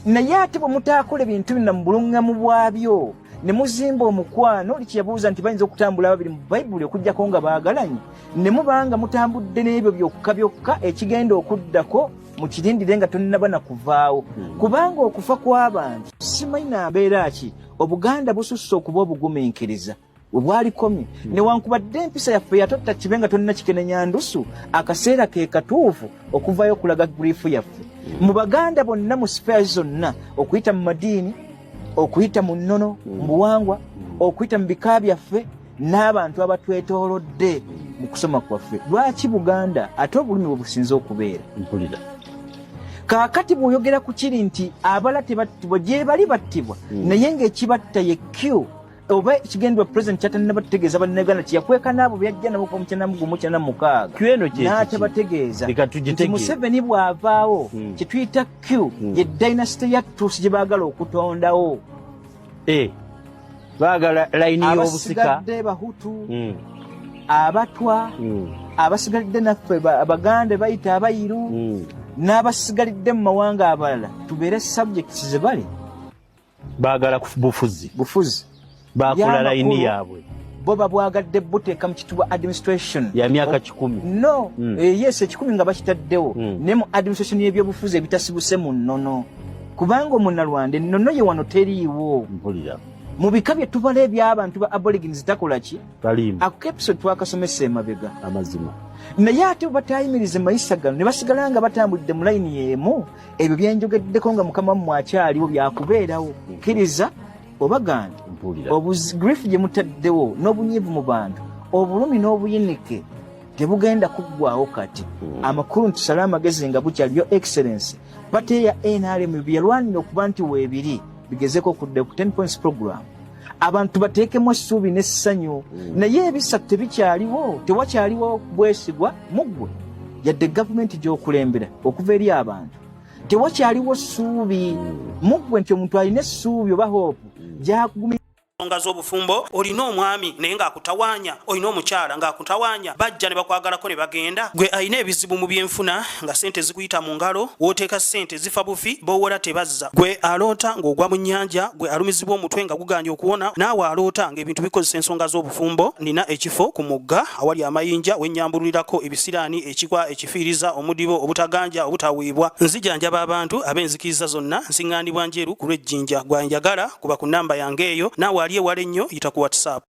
naye ate bwe mutaakola ebintu bino mu buluŋŋamu bwabyo ne muzimba omukwano, likiyabuuza nti bayinza okutambula ababiri mu Bayibuli okugjako nga baagalanye, ne muba nga mutambudde n'ebyo byokka byokka, ekigenda okuddako mukirindire nga tonnaba na kuvaawo, kubanga okufa kw'abantu simanyi na mbeera ki. Obuganda bususse okuba obugumiikiriza we bwalikomye, newankubadde empisa yaffe yatotta kibe nga tolina kikenenya ndusu. Akaseera ke katuufu okuvayo okulaga grief yaffe mu Baganda bonna mu spheres zonna, okuyita mu madiini, okuyita mu nnono, mu buwangwa, okuyita mu bika byaffe n'abantu abatwetoolodde mu kusoma kwaffe. Lwaki Buganda ate obulumi bwe businze okubeera? Mpulira. Kaakati bw'oyogera ku kiri nti abala tebattibwa, gye bali battibwa, naye ng'ekibatta ye Q oba ekigendwa President kyatanaba tutegeeza Bannayuganda, kyeyakweka n'abo byajja nabo kuva mu 9196 Q eno kye kiki? n'atabategeeza Leka nti tugitegeere. Museveni bw'avaawo, kyetuyita Q ye dynasty ya Tusi gye baagala okutondawo. Eh, baagala layini y'obusika. Abasigadde Bahutu, Abatwa, abasigalidde naffe Abaganda bayita Abayiru, n'abasigalidde mu mawanga abalala, tubeere subjects ze bali. Baagala bufuzi. Bufuzi. Bakola Y'amakulu, layini yaabwe. Bo babwagadde buteeka mu kitubwa administration ya myaka 100. No. Yes, 100 nga bakitaddewo, ne mu administration y'ebyobufuzi ebitasibuse mu nnono, kubanga Omunalwanda ennono ye wano teriiwo. Mpulira. Mu bika bye tubala eby'abantu ba Aborigines takola ki? Taliimu. Ako episode twakasomesa emabega. Amazima. Naye ate bwe batayimirize mayisa gano ne basigala nga batambulidde mu layini y'emu, ebyo byenjogeddeko nga mukama wammwe akyaliwo byakubeerawo, kkiriza oba gaana. Mpulira. Grief gye mutaddewo n'obunyiivu mu bantu, obulumi n'obuyinike tebugenda kuggwawo. Kati amakulu nti tusale amagezi nga bukyali. Your Excellence, party ya NRM bye yalwanira okuba nti weebiri bigezeko okudda ku 10 points program, abantu bateekemu essuubi n'essanyu, naye ebisatu tebikyaliwo, tewakyaliwo bwesigwa muggwe yadde gavumenti gy'okulembera okuva eri abantu, tewakyaliwo ssuubi muggwe nti omuntu alina essuubi oba hope gyakugumira. Ensonga z'obufumbo, olina omwami naye ng'akutawaanya, olina omukyala ng'akutawaanya, bajja ne bakwagalako ne bagenda. Gwe alina ebizibu mu byenfuna nga ssente zikuyita mu ngalo, w'oteeka ssente zifa bufi, b'owola tebazza. Gwe aloota ng'ogwa mu nnyanja, gwe alumizibwa omutwe nga gugaanye okuwona, naawe aloota ng'ebintu bikozesa ensonga z'obufumbo, nina ekifo ku mugga awali amayinja wennyambululirako ebisiraani, ekikwa, ekifiiriza, omudibo, obutaganja, obutaweebwa. Nzijanjaba abantu ab'enzikiriza zonna, nsiŋŋaanibwa Njeru ku lw'Ejjinja. Gwe anjagala kuba ku nnamba yange eyo, naawe ali ewala ennyo yita ku WhatsApp.